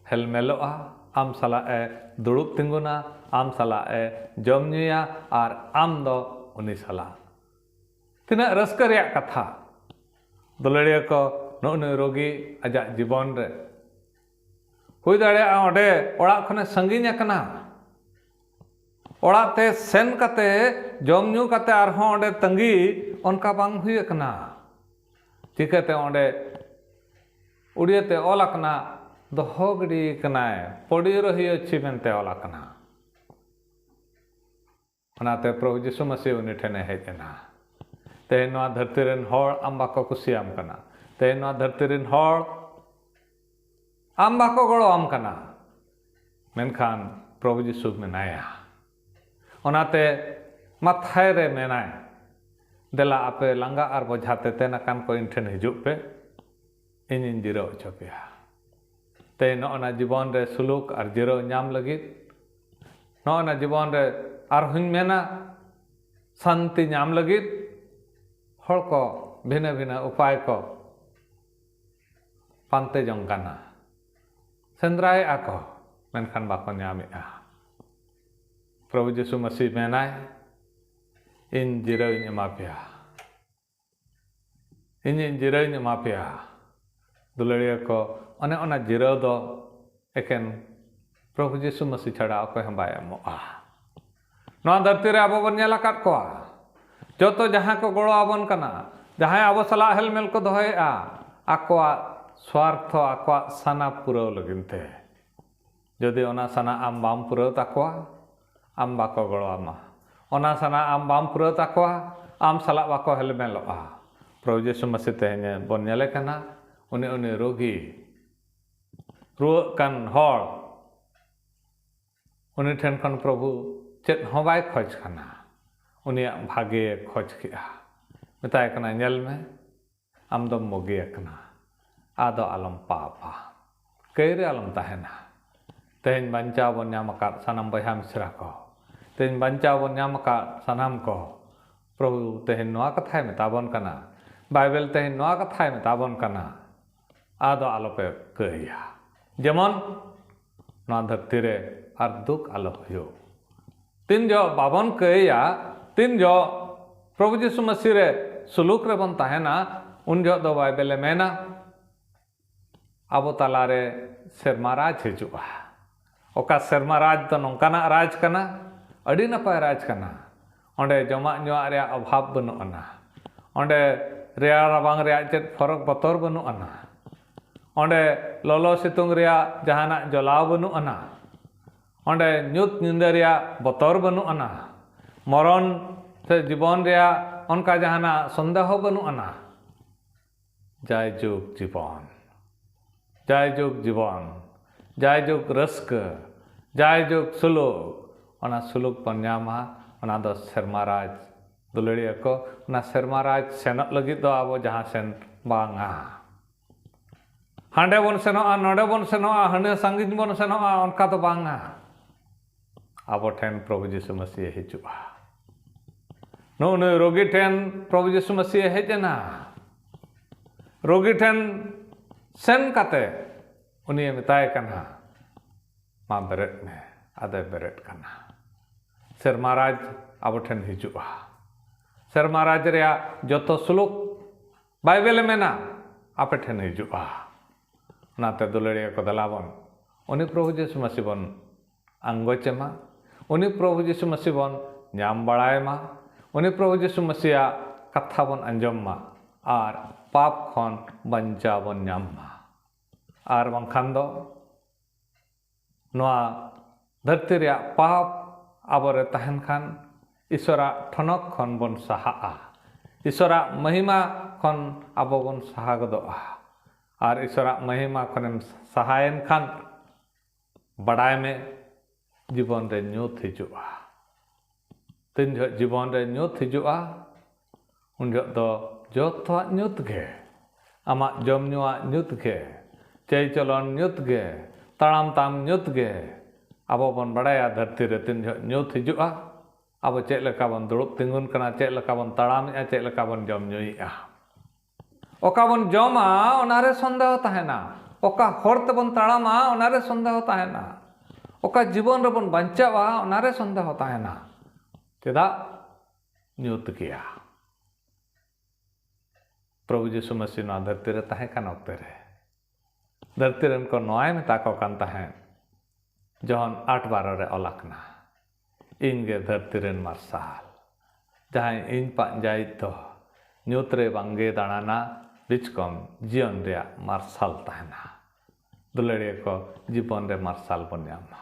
ᱦᱮᱞᱢᱮᱞᱚᱜᱼᱟ, ᱟᱢ ᱥᱟᱞᱟᱜ ᱮ ᱫᱩᱲᱩᱵ ᱛᱤᱸᱜᱩᱱᱟ, ᱟᱢ ᱥᱟᱞᱟᱜ ᱮ ᱡᱚᱢ ᱧᱩᱭᱟ, ᱟᱨ ᱟᱢ ᱫᱚ ᱩᱱᱤ ᱥᱟᱞᱟᱜ᱾ ᱛᱤᱱᱟᱹᱜ ᱨᱟᱹᱥᱠᱟᱹ ᱨᱮᱭᱟᱜ ᱠᱟᱛᱷᱟ! ᱫᱩᱞᱟᱹᱲᱤᱭᱟᱹ ᱠᱚ, ᱱᱩᱜᱼᱩ ᱱᱩᱭ ᱨᱳᱜᱤ ᱟᱡᱟᱜ ᱡᱤᱵᱚᱱ ᱨᱮ ᱦᱩᱭ ᱫᱟᱲᱮᱭᱟᱜᱼᱟ ᱚᱸᱰᱮ ᱚᱲᱟᱜ ᱠᱷᱚᱱᱮ ᱥᱟᱺᱜᱤᱧ ᱟᱠᱟᱱᱟ, ᱚᱲᱟᱜ ᱛᱮ ᱥᱮᱱ ᱠᱟᱛᱮ ᱡᱚᱢ ᱧᱩ ᱠᱟᱛᱮ ᱟᱨᱦᱚᱸ ᱚᱸᱰᱮ ᱛᱟᱺᱜᱤ, ᱚᱱᱠᱟ ᱵᱟᱝ ᱦᱩᱭ ᱟᱠᱟᱱᱟ᱾ ᱪᱤᱠᱟᱹᱛᱮ ᱚᱸᱰᱮ ᱩᱲᱤᱭᱟᱹ ᱛᱮ ᱚᱞ ᱟᱠᱟᱱᱟ, ᱫᱚᱦᱚ ᱜᱤᱰᱤ ᱠᱟᱱᱟᱭ, ᱯᱚᱰᱤ ᱨᱚᱦᱤᱭᱟᱹ ᱪᱷᱤ ᱢᱮᱱᱛᱮ ᱚᱞ ᱟᱠᱟᱱᱟ᱾ ᱚᱱᱟᱛᱮ ᱯᱨᱚᱵᱷᱩ ᱡᱤᱥᱩ ᱢᱟᱹᱥᱤ ᱩᱱᱤ ᱴᱷᱮᱱᱮ ᱦᱮᱡ ᱮᱱᱟ᱾ ᱛᱮᱦᱮᱧ ᱱᱚᱣᱟ ᱫᱷᱟᱹᱨᱛᱤ ᱨᱮᱱ ᱦᱚᱲ ᱟᱢ ᱵᱟᱠᱚ ᱠᱩᱥᱤᱭᱟᱢ ᱠᱟᱱᱟ᱾ ᱛᱮᱦᱮᱧ ᱱᱚᱣᱟ ᱫᱷᱟᱹᱨᱛᱤ ᱨᱮᱱ ᱦᱚᱲ ᱟᱢ ᱵᱟᱠᱚ ᱜᱚᱲᱚᱣᱟᱢ ᱠᱟᱱᱟ᱾ ᱢᱮᱱᱠᱷᱟᱱ ᱯᱨᱚᱵᱷᱩ ᱡᱤᱥᱩ ᱢᱮᱱᱟᱭᱟ᱾ ᱚᱱᱟᱛᱮ ᱢᱟᱛᱷᱟᱭ ᱨᱮ ᱢᱮᱱᱟᱭ, "ᱫᱮᱞᱟ ᱟᱯᱮ ᱞᱟᱸᱜᱟ ᱟᱨ ᱵᱚᱡᱷᱟ ᱛᱮᱛᱮᱱ ᱟᱠᱟᱱ ᱠᱚ, ᱤᱧ ᱴᱷᱮᱱ ᱦᱤᱡᱩᱜ ᱯᱮ, ᱤᱧᱤᱧ ᱡᱤᱨᱟᱹᱣ ᱦᱚᱪᱚ ᱯᱮᱭᱟ᱾" ᱛᱮ ᱱᱚᱜᱼᱚ ᱱᱟ ᱡᱤᱵᱚᱱ ᱨᱮ ᱥᱩᱞᱩᱠ ᱟᱨ ᱡᱤᱨᱟᱹᱣ ᱧᱟᱢ ᱞᱟᱹᱜᱤᱫ, ᱱᱚᱜᱼᱚ ᱱᱟ ᱡᱤᱵᱚᱱ ᱨᱮ ᱟᱨᱦᱚᱸᱧ ᱢᱮᱱᱟ, ᱥᱟᱱᱛᱤ ᱧᱟᱢ ᱞᱟᱹᱜᱤᱫ ᱦᱚᱲ ᱠᱚ ᱵᱷᱤᱱᱟᱹ ᱵᱷᱤᱱᱟᱹ ᱩᱯᱟᱭ ᱠᱚ ᱯᱟᱱᱛᱮ ᱡᱚᱝ ᱠᱟᱱᱟ, ᱥᱮᱸᱫᱽᱨᱟᱭᱮᱫᱼᱟ ᱠᱚ, ᱢᱮᱱᱠᱷᱟᱱ ᱵᱟᱠᱚ ᱧᱟᱢᱮᱫᱼᱟ᱾ ᱯᱨᱚᱵᱷᱩ ᱡᱤᱥᱩ ᱢᱟᱹᱥᱤ ᱢᱮᱱᱟᱭ, "ᱤᱧ ᱡᱤᱨᱟᱹᱣ ᱤᱧ ᱮᱢᱟ ᱯᱮᱭᱟ, ᱤᱧᱤᱧ ᱡᱤᱨᱟᱹᱣ ᱤᱧ ᱮᱢᱟ ᱯᱮᱭᱟ᱾" ᱫᱩᱞᱟᱹᱲᱤᱭᱟᱹ ᱠᱚ, ᱚᱱᱮ ᱚᱱᱟ ᱡᱤᱨᱟᱹᱣ ᱫᱚ ᱮᱠᱮᱱ ᱯᱨᱚᱵᱷᱩ ᱡᱤᱥᱩ ᱢᱟᱹᱥᱤ ᱪᱷᱟᱲᱟ ᱚᱠᱚᱭ ᱦᱚᱸ ᱵᱟᱭ ᱮᱢᱚᱜᱼᱟ᱾ ᱱᱚᱣᱟ ᱫᱷᱟᱹᱨᱛᱤ ᱨᱮ ᱟᱵᱚ ᱵᱚᱱ ᱧᱮᱞ ᱟᱠᱟᱫ ᱠᱚᱣᱟ, ᱡᱚᱛᱚ ᱡᱟᱦᱟᱸ ᱠᱚ ᱜᱚᱲᱚ ᱟᱵᱚᱱ ᱠᱟᱱᱟ, ᱡᱟᱦᱟᱸᱭ ᱟᱵᱚ ᱥᱟᱞᱟᱜ ᱦᱮᱞᱢᱮᱞ ᱠᱚ ᱫᱚᱦᱚᱭᱮᱫᱼᱟ, ᱟᱠᱚᱣᱟᱜ ᱥᱣᱟᱨᱛᱷᱚ, ᱟᱠᱚᱣᱟᱜ ᱥᱟᱱᱟ ᱯᱩᱨᱟᱹᱣ ᱞᱟᱹᱜᱤᱫ ᱛᱮ᱾ ᱡᱩᱫᱤ ᱚᱱᱟ ᱥᱟᱱᱟ ᱟᱢ ᱵᱟᱢ ᱯᱩᱨᱟᱹᱣ ᱛᱟᱠᱚᱣᱟ, ᱟᱢ ᱵᱟᱠᱚ ᱜᱚᱲᱚ ᱟᱢᱟ᱾ ᱚᱱᱟ ᱥᱟᱱᱟ ᱟᱢ ᱵᱟᱢ ᱯᱩᱨᱟᱹᱣ ᱛᱟᱠᱚᱣᱟ, ᱟᱢ ᱥᱟᱞᱟᱜ ᱵᱟᱠᱚ ᱦᱮᱞᱢᱮᱞᱚᱜᱼᱟ᱾ ᱯᱨᱚᱵᱷᱩ ᱡᱤᱥᱩ ᱢᱟᱹᱥᱤ ᱛᱮᱦᱮᱧ ᱵᱚᱱ ᱧᱮᱞᱮ ᱠᱟᱱᱟ, ᱩᱱᱤ, ᱩᱱᱤ ᱨᱳᱜᱤ, ᱨᱩᱣᱟᱹᱜ ᱠᱟᱱ ᱦᱚᱲ, ᱩᱱᱤ ᱴᱷᱮᱱ ᱠᱷᱚᱱ ᱯᱨᱚᱵᱷᱩ ᱪᱮᱫ ᱦᱚᱸ ᱵᱟᱭ ᱠᱷᱚᱡᱽ ᱠᱟᱱᱟ, ᱩᱱᱤᱭᱟᱜ ᱵᱷᱟᱜᱮ ᱠᱷᱚᱡᱽ ᱠᱮᱜᱼᱟ᱾ ᱢᱮᱛᱟᱭ ᱠᱟᱱᱟ, "ᱧᱮᱞ ᱢᱮ, ᱟᱢ ᱫᱚᱢ ᱵᱩᱜᱤ ᱟᱠᱟᱱᱟ, ᱟᱫᱚ ᱟᱞᱚᱢ ᱯᱟᱯᱟ, ᱠᱟᱹᱭ ᱨᱮ ᱟᱞᱚᱢ ᱛᱟᱦᱮᱱᱟ᱾" ᱛᱮᱦᱮᱧ ᱵᱟᱧᱪᱟᱣ ᱵᱚᱱ ᱧᱟᱢ ᱟᱠᱟᱫ ᱥᱟᱱᱟᱢ ᱵᱚᱭᱦᱟ ᱢᱤᱥᱨᱟ ᱠᱚ, ᱛᱮᱦᱮᱧ ᱵᱟᱧᱪᱟᱣ ᱵᱚᱱ ᱧᱟᱢ ᱟᱠᱟᱫ ᱥᱟᱱᱟᱢ ᱠᱚ, ᱯᱨᱚᱵᱷᱩ ᱛᱮᱦᱮᱧ ᱱᱚᱣᱟ ᱠᱟᱛᱷᱟᱭ ᱢᱮᱛᱟ ᱵᱚᱱ ᱠᱟᱱᱟ, ᱵᱟᱭᱵᱮᱞ ᱛᱮᱦᱮᱧ ᱱᱚᱣᱟ ᱠᱟᱛᱷᱟᱭ ᱢᱮᱛᱟ ᱵᱚᱱ ᱠᱟᱱᱟ, ᱟᱫᱚ ᱟᱞᱚᱯᱮ ᱠᱟᱹᱭᱟ, ᱡᱮᱢᱚᱱ ᱱᱚᱣᱟ ᱫᱷᱟᱹᱨᱛᱤ ᱨᱮ ᱟᱨ ᱫᱩᱠ ᱟᱞᱚ ᱦᱩᱭᱩᱜ᱾ ᱛᱤᱱ ᱡᱚᱦᱚᱜ ᱵᱟᱵᱚᱱ ᱠᱟᱹᱭᱟ, ᱛᱤᱱ ᱡᱚᱦᱚᱜ ᱯᱨᱚᱵᱷᱩ ᱡᱤᱥᱩ ᱢᱟᱹᱥᱤ ᱨᱮ ᱥᱩᱞᱩᱠ ᱨᱮᱵᱚᱱ ᱛᱟᱦᱮᱱᱟ, ᱩᱱ ᱡᱚᱦᱚᱜ ᱫᱚ ᱵᱟᱭᱵᱮᱞᱮ ᱢᱮᱱᱟ, ᱟᱵᱚ ᱛᱟᱞᱟᱨᱮ ᱥᱮᱨᱢᱟ ᱨᱟᱡᱽ ᱦᱤᱡᱩᱜᱼᱟ᱾ ᱚᱠᱟ ᱥᱮᱨᱢᱟ ᱨᱟᱡᱽ ᱫᱚ ᱱᱚᱝᱠᱟᱱᱟᱜ ᱨᱟᱡᱽ ᱠᱟᱱᱟ, ᱟᱹᱰᱤ ᱱᱟᱯᱟᱭ ᱨᱟᱡᱽ ᱠᱟᱱᱟ᱾ ᱚᱸᱰᱮ ᱡᱚᱢᱟᱜ ᱧᱩᱣᱟᱜ ᱨᱮᱭᱟᱜ ᱚᱵᱷᱟᱵᱽ ᱵᱟᱹᱱᱩᱜ ᱟᱱᱟ᱾ ᱚᱸᱰᱮ ᱨᱮᱭᱟᱲ ᱨᱟᱵᱟᱝ ᱨᱮᱭᱟᱜ ᱪᱮᱫ ᱯᱷᱚᱨᱚᱠ ᱵᱚᱛᱚᱨ ᱵᱟᱹᱱᱩᱜ ᱟᱱᱟ᱾ ᱚᱸᱰᱮ ᱞᱚᱞᱚ ᱥᱤᱛᱩᱝ ᱨᱮᱭᱟᱜ ᱡᱟᱦᱟᱱᱟᱜ ᱡᱚᱞᱟᱣ ᱵᱟᱹᱱᱩᱜ ᱟᱱᱟ᱾ ᱚᱸᱰᱮ ᱧᱩᱛ ᱧᱤᱫᱟᱹ ᱨᱮᱭᱟᱜ ᱵᱚᱛᱚᱨ ᱵᱟᱹᱱᱩᱜ ᱟᱱᱟ᱾ ᱢᱚᱨᱚᱱ ᱥᱮ ᱡᱤᱵᱚᱱ ᱨᱮᱭᱟᱜ ᱚᱱᱠᱟ ᱡᱟᱦᱟᱱᱟᱜ ᱥᱚᱱᱫᱮᱦᱚ ᱵᱟᱹᱱᱩᱜ ᱟᱱᱟ᱾ ᱡᱟᱭᱡᱩᱜᱽ ᱡᱤᱵᱚᱱ, ᱡᱟᱭᱡᱩᱜᱽ ᱡᱤᱵᱚᱱ, ᱡᱟᱭᱡᱩᱜᱽ ᱨᱟᱹᱥᱠᱟᱹ, ᱡᱟᱭᱡᱩᱜᱽ ᱥᱩᱞᱩᱠ, ᱚᱱᱟ ᱥᱩᱞᱩᱠ ᱵᱚᱱ ᱧᱟᱢᱟ᱾ ᱚᱱᱟ ᱫᱚ ᱥᱮᱨᱢᱟ ᱨᱟᱡᱽ ᱫᱩᱞᱟᱹᱲᱤᱭᱟᱹ ᱠᱚ, ᱚᱱᱟ ᱥᱮᱨᱢᱟ ᱨᱟᱡᱽ ᱥᱮᱱᱚᱜ ᱞᱟᱹᱜᱤᱫ ᱫᱚ ᱟᱵᱚ ᱡᱟᱦᱟᱸ ᱥᱮᱱ ᱵᱟᱝᱟ, ᱦᱟᱸᱰᱮ ᱵᱚᱱ ᱥᱮᱱᱚᱜᱼᱟ, ᱱᱚᱰᱮ ᱵᱚᱱ ᱥᱮᱱᱚᱜᱼᱟ, ᱦᱟᱹᱱᱟᱹ ᱥᱟᱺᱜᱤᱧ ᱵᱚᱱ ᱥᱮᱱᱚᱜᱼᱟ, ᱚᱱᱠᱟ ᱫᱚ ᱵᱟᱝᱟ᱾ ᱟᱵᱚ ᱴᱷᱮᱱ ᱯᱨᱚᱵᱷᱩ ᱡᱤᱥᱩ ᱢᱟᱹᱥᱤᱭᱮ ᱦᱤᱡᱩᱜᱼᱟ᱾ ᱱᱩᱜᱼᱩ ᱱᱩᱭ ᱨᱳᱜᱤ ᱴᱷᱮᱱ ᱯᱨᱚᱵᱷᱩ ᱡᱤᱥᱩ ᱢᱟᱹᱥᱤᱭᱮ ᱦᱮᱡ ᱮᱱᱟ᱾ ᱨᱳᱜᱤ ᱴᱷᱮᱱ ᱥᱮᱱ ᱠᱟᱛᱮ ᱩᱱᱤᱭᱮ ᱢᱮᱛᱟᱭ ᱠᱟᱱᱟ, "ᱢᱟ ᱵᱮᱨᱮᱫ ᱢᱮ᱾" ᱟᱫᱚᱭ ᱵᱮᱨᱮᱫ ᱠᱟᱱᱟ᱾ ᱥᱮᱨᱢᱟ ᱨᱟᱡᱽ ᱟᱵᱚ ᱴᱷᱮᱱ ᱦᱤᱡᱩᱜᱼᱟ᱾ ᱥᱮᱨᱢᱟ ᱨᱟᱡᱽ ᱨᱮᱭᱟᱜ ᱡᱚᱛᱚ ᱥᱩᱞᱩᱠ ᱵᱟᱭᱵᱮᱞᱮ ᱢᱮᱱᱟ ᱟᱯᱮ ᱴᱷᱮᱱ ᱦᱤᱡᱩᱜᱼᱟ᱾ ᱚᱱᱟᱛᱮ ᱫᱩᱞᱟᱹᱲᱤᱭᱟᱹ ᱠᱚ, ᱫᱮᱞᱟ ᱵᱚᱱ ᱩᱱᱤ ᱯᱨᱚᱵᱷᱩ ᱡᱤᱥᱩ ᱢᱟᱹᱥᱤ ᱵᱚᱱ ᱟᱸᱜᱚᱪ ᱮᱢᱟ, ᱩᱱᱤ ᱯᱨᱚᱵᱷᱩ ᱡᱤᱥᱩ ᱢᱟᱹᱥᱤ ᱵᱚᱱ ᱧᱟᱢ ᱵᱟᱲᱟᱭ ᱢᱟ, ᱩᱱᱤ ᱯᱨᱚᱵᱷᱩ ᱡᱤᱥᱩ ᱢᱟᱹᱥᱤᱭᱟᱜ ᱠᱟᱛᱷᱟ ᱵᱚᱱ ᱟᱸᱡᱚᱢ ᱢᱟ ᱟᱨ ᱯᱟᱯ ᱠᱷᱚᱱ ᱵᱟᱧᱪᱟᱣ ᱵᱚᱱ ᱧᱟᱢ ᱢᱟ᱾ ᱟᱨ ᱵᱟᱝᱠᱷᱟᱱ ᱫᱚ ᱱᱚᱣᱟ ᱫᱷᱟᱹᱨᱛᱤ ᱨᱮᱭᱟᱜ ᱯᱟᱯ ᱟᱵᱚᱨᱮ ᱛᱟᱦᱮᱱ ᱠᱷᱟᱱ ᱤᱥᱚᱨᱟᱜ ᱴᱷᱚᱱᱚᱠ ᱠᱷᱚᱱ ᱵᱚᱱ ᱥᱟᱦᱟᱜᱼᱟ, ᱤᱥᱚᱨᱟᱜ ᱢᱚᱦᱤᱢᱟ ᱠᱷᱚᱱ ᱟᱵᱚ ᱵᱚᱱ ᱥᱟᱦᱟ ᱜᱚᱫᱚᱜᱼᱟ᱾ ᱟᱨ ᱤᱥᱚᱨᱟᱜ ᱢᱚᱦᱤᱢᱟ ᱠᱷᱚᱱᱮᱢ ᱥᱟᱦᱟᱭᱮᱱ ᱠᱷᱟᱱ ᱵᱟᱰᱟᱭ ᱢᱮ, ᱡᱤᱵᱚᱱ ᱨᱮ ᱧᱩᱛ ᱦᱤᱡᱩᱜᱼᱟ᱾ ᱛᱤᱱ ᱡᱚᱦᱚᱜ ᱡᱤᱵᱚᱱ ᱨᱮ ᱧᱩᱛ ᱦᱤᱡᱩᱜᱼᱟ, ᱩᱱ ᱡᱚᱦᱚᱜ ᱫᱚ ᱡᱚᱛᱚᱣᱟᱜ ᱧᱩᱛ ᱜᱮ, ᱟᱢᱟᱜ ᱡᱚᱢ ᱧᱩᱣᱟᱜ ᱧᱩᱛ ᱜᱮ, ᱪᱟᱹᱭ ᱪᱚᱞᱚᱱ ᱧᱩᱛ ᱜᱮ, ᱛᱟᱲᱟᱢ ᱛᱟᱢ ᱧᱩᱛ ᱜᱮ᱾ ᱟᱵᱚ ᱵᱚᱱ ᱵᱟᱲᱟᱭᱟ ᱫᱷᱟᱹᱨᱛᱤ ᱨᱮ ᱛᱤᱱ ᱡᱚᱦᱚᱜ ᱧᱩᱛ ᱦᱤᱡᱩᱜᱼᱟ, ᱟᱵᱚ ᱪᱮᱫ ᱞᱮᱠᱟ ᱵᱚᱱ ᱫᱩᱲᱩᱵ ᱛᱤᱸᱜᱩᱱ ᱠᱟᱱᱟ, ᱪᱮᱫ ᱞᱮᱠᱟ ᱵᱚᱱ ᱛᱟᱲᱟᱢᱮᱜᱼᱟ, ᱪᱮᱫ ᱞᱮᱠᱟ ᱵᱚᱱ ᱡᱚᱢ ᱧᱩᱭᱮᱜᱼᱟ᱾ ᱚᱠᱟ ᱵᱚᱱ ᱡᱚᱢᱟ, ᱚᱱᱟᱨᱮ ᱥᱚᱱᱫᱮᱦᱚ ᱛᱟᱦᱮᱱᱟ᱾ ᱚᱠᱟ ᱦᱚᱨ ᱛᱮᱵᱚᱱ ᱛᱟᱲᱟᱢᱟ, ᱚᱱᱟᱨᱮ ᱥᱚᱱᱫᱮᱦᱚ ᱛᱟᱦᱮᱱᱟ᱾ ᱚᱠᱟ ᱡᱤᱵᱚᱱ ᱨᱮᱵᱚᱱ ᱵᱟᱧᱪᱟᱣᱟ, ᱚᱱᱟᱨᱮ ᱥᱚᱱᱫᱮᱦᱚ ᱛᱟᱦᱮᱱᱟ᱾ ᱪᱮᱫᱟᱜ? ᱧᱩᱛ ᱜᱮᱭᱟ᱾ ᱯᱨᱚᱵᱷᱩ ᱡᱤᱥᱩ ᱢᱟᱹᱥᱤ ᱱᱚᱣᱟ ᱫᱷᱟᱹᱨᱛᱤ ᱨᱮ ᱛᱟᱦᱮᱸ ᱠᱟᱱ ᱚᱠᱛᱮ ᱨᱮ ᱫᱷᱟᱹᱨᱛᱤ ᱨᱮᱱ ᱠᱚ ᱱᱚᱣᱟᱭ ᱢᱮᱛᱟ ᱠᱚ ᱠᱟᱱ ᱛᱟᱦᱮᱸᱫ, ᱡᱚᱦᱚᱱ ᱟᱴ ᱵᱟᱨᱚ ᱨᱮ ᱚᱞ ᱟᱠᱟᱱᱟ, "ᱤᱧ ᱜᱮ ᱫᱷᱟᱹᱨᱛᱤ ᱨᱮᱱ ᱢᱟᱨᱥᱟᱞ, ᱡᱟᱦᱟᱸᱭ ᱤᱧ ᱯᱟᱸᱡᱟᱭᱤᱡ ᱫᱚ ᱧᱩᱛ ᱨᱮ ᱵᱟᱝᱜᱮ ᱫᱟᱬᱟᱱᱟ, ᱵᱤᱪᱠᱚᱢ ᱡᱤᱭᱚᱱ ᱨᱮᱭᱟᱜ ᱢᱟᱨᱥᱟᱞ ᱛᱟᱦᱮᱱᱟ᱾" ᱫᱩᱞᱟᱹᱲᱤᱭᱟᱹ ᱠᱚ, ᱡᱤᱵᱚᱱ ᱨᱮ ᱢᱟᱨᱥᱟᱞ ᱵᱚᱱ ᱧᱟᱢᱟ᱾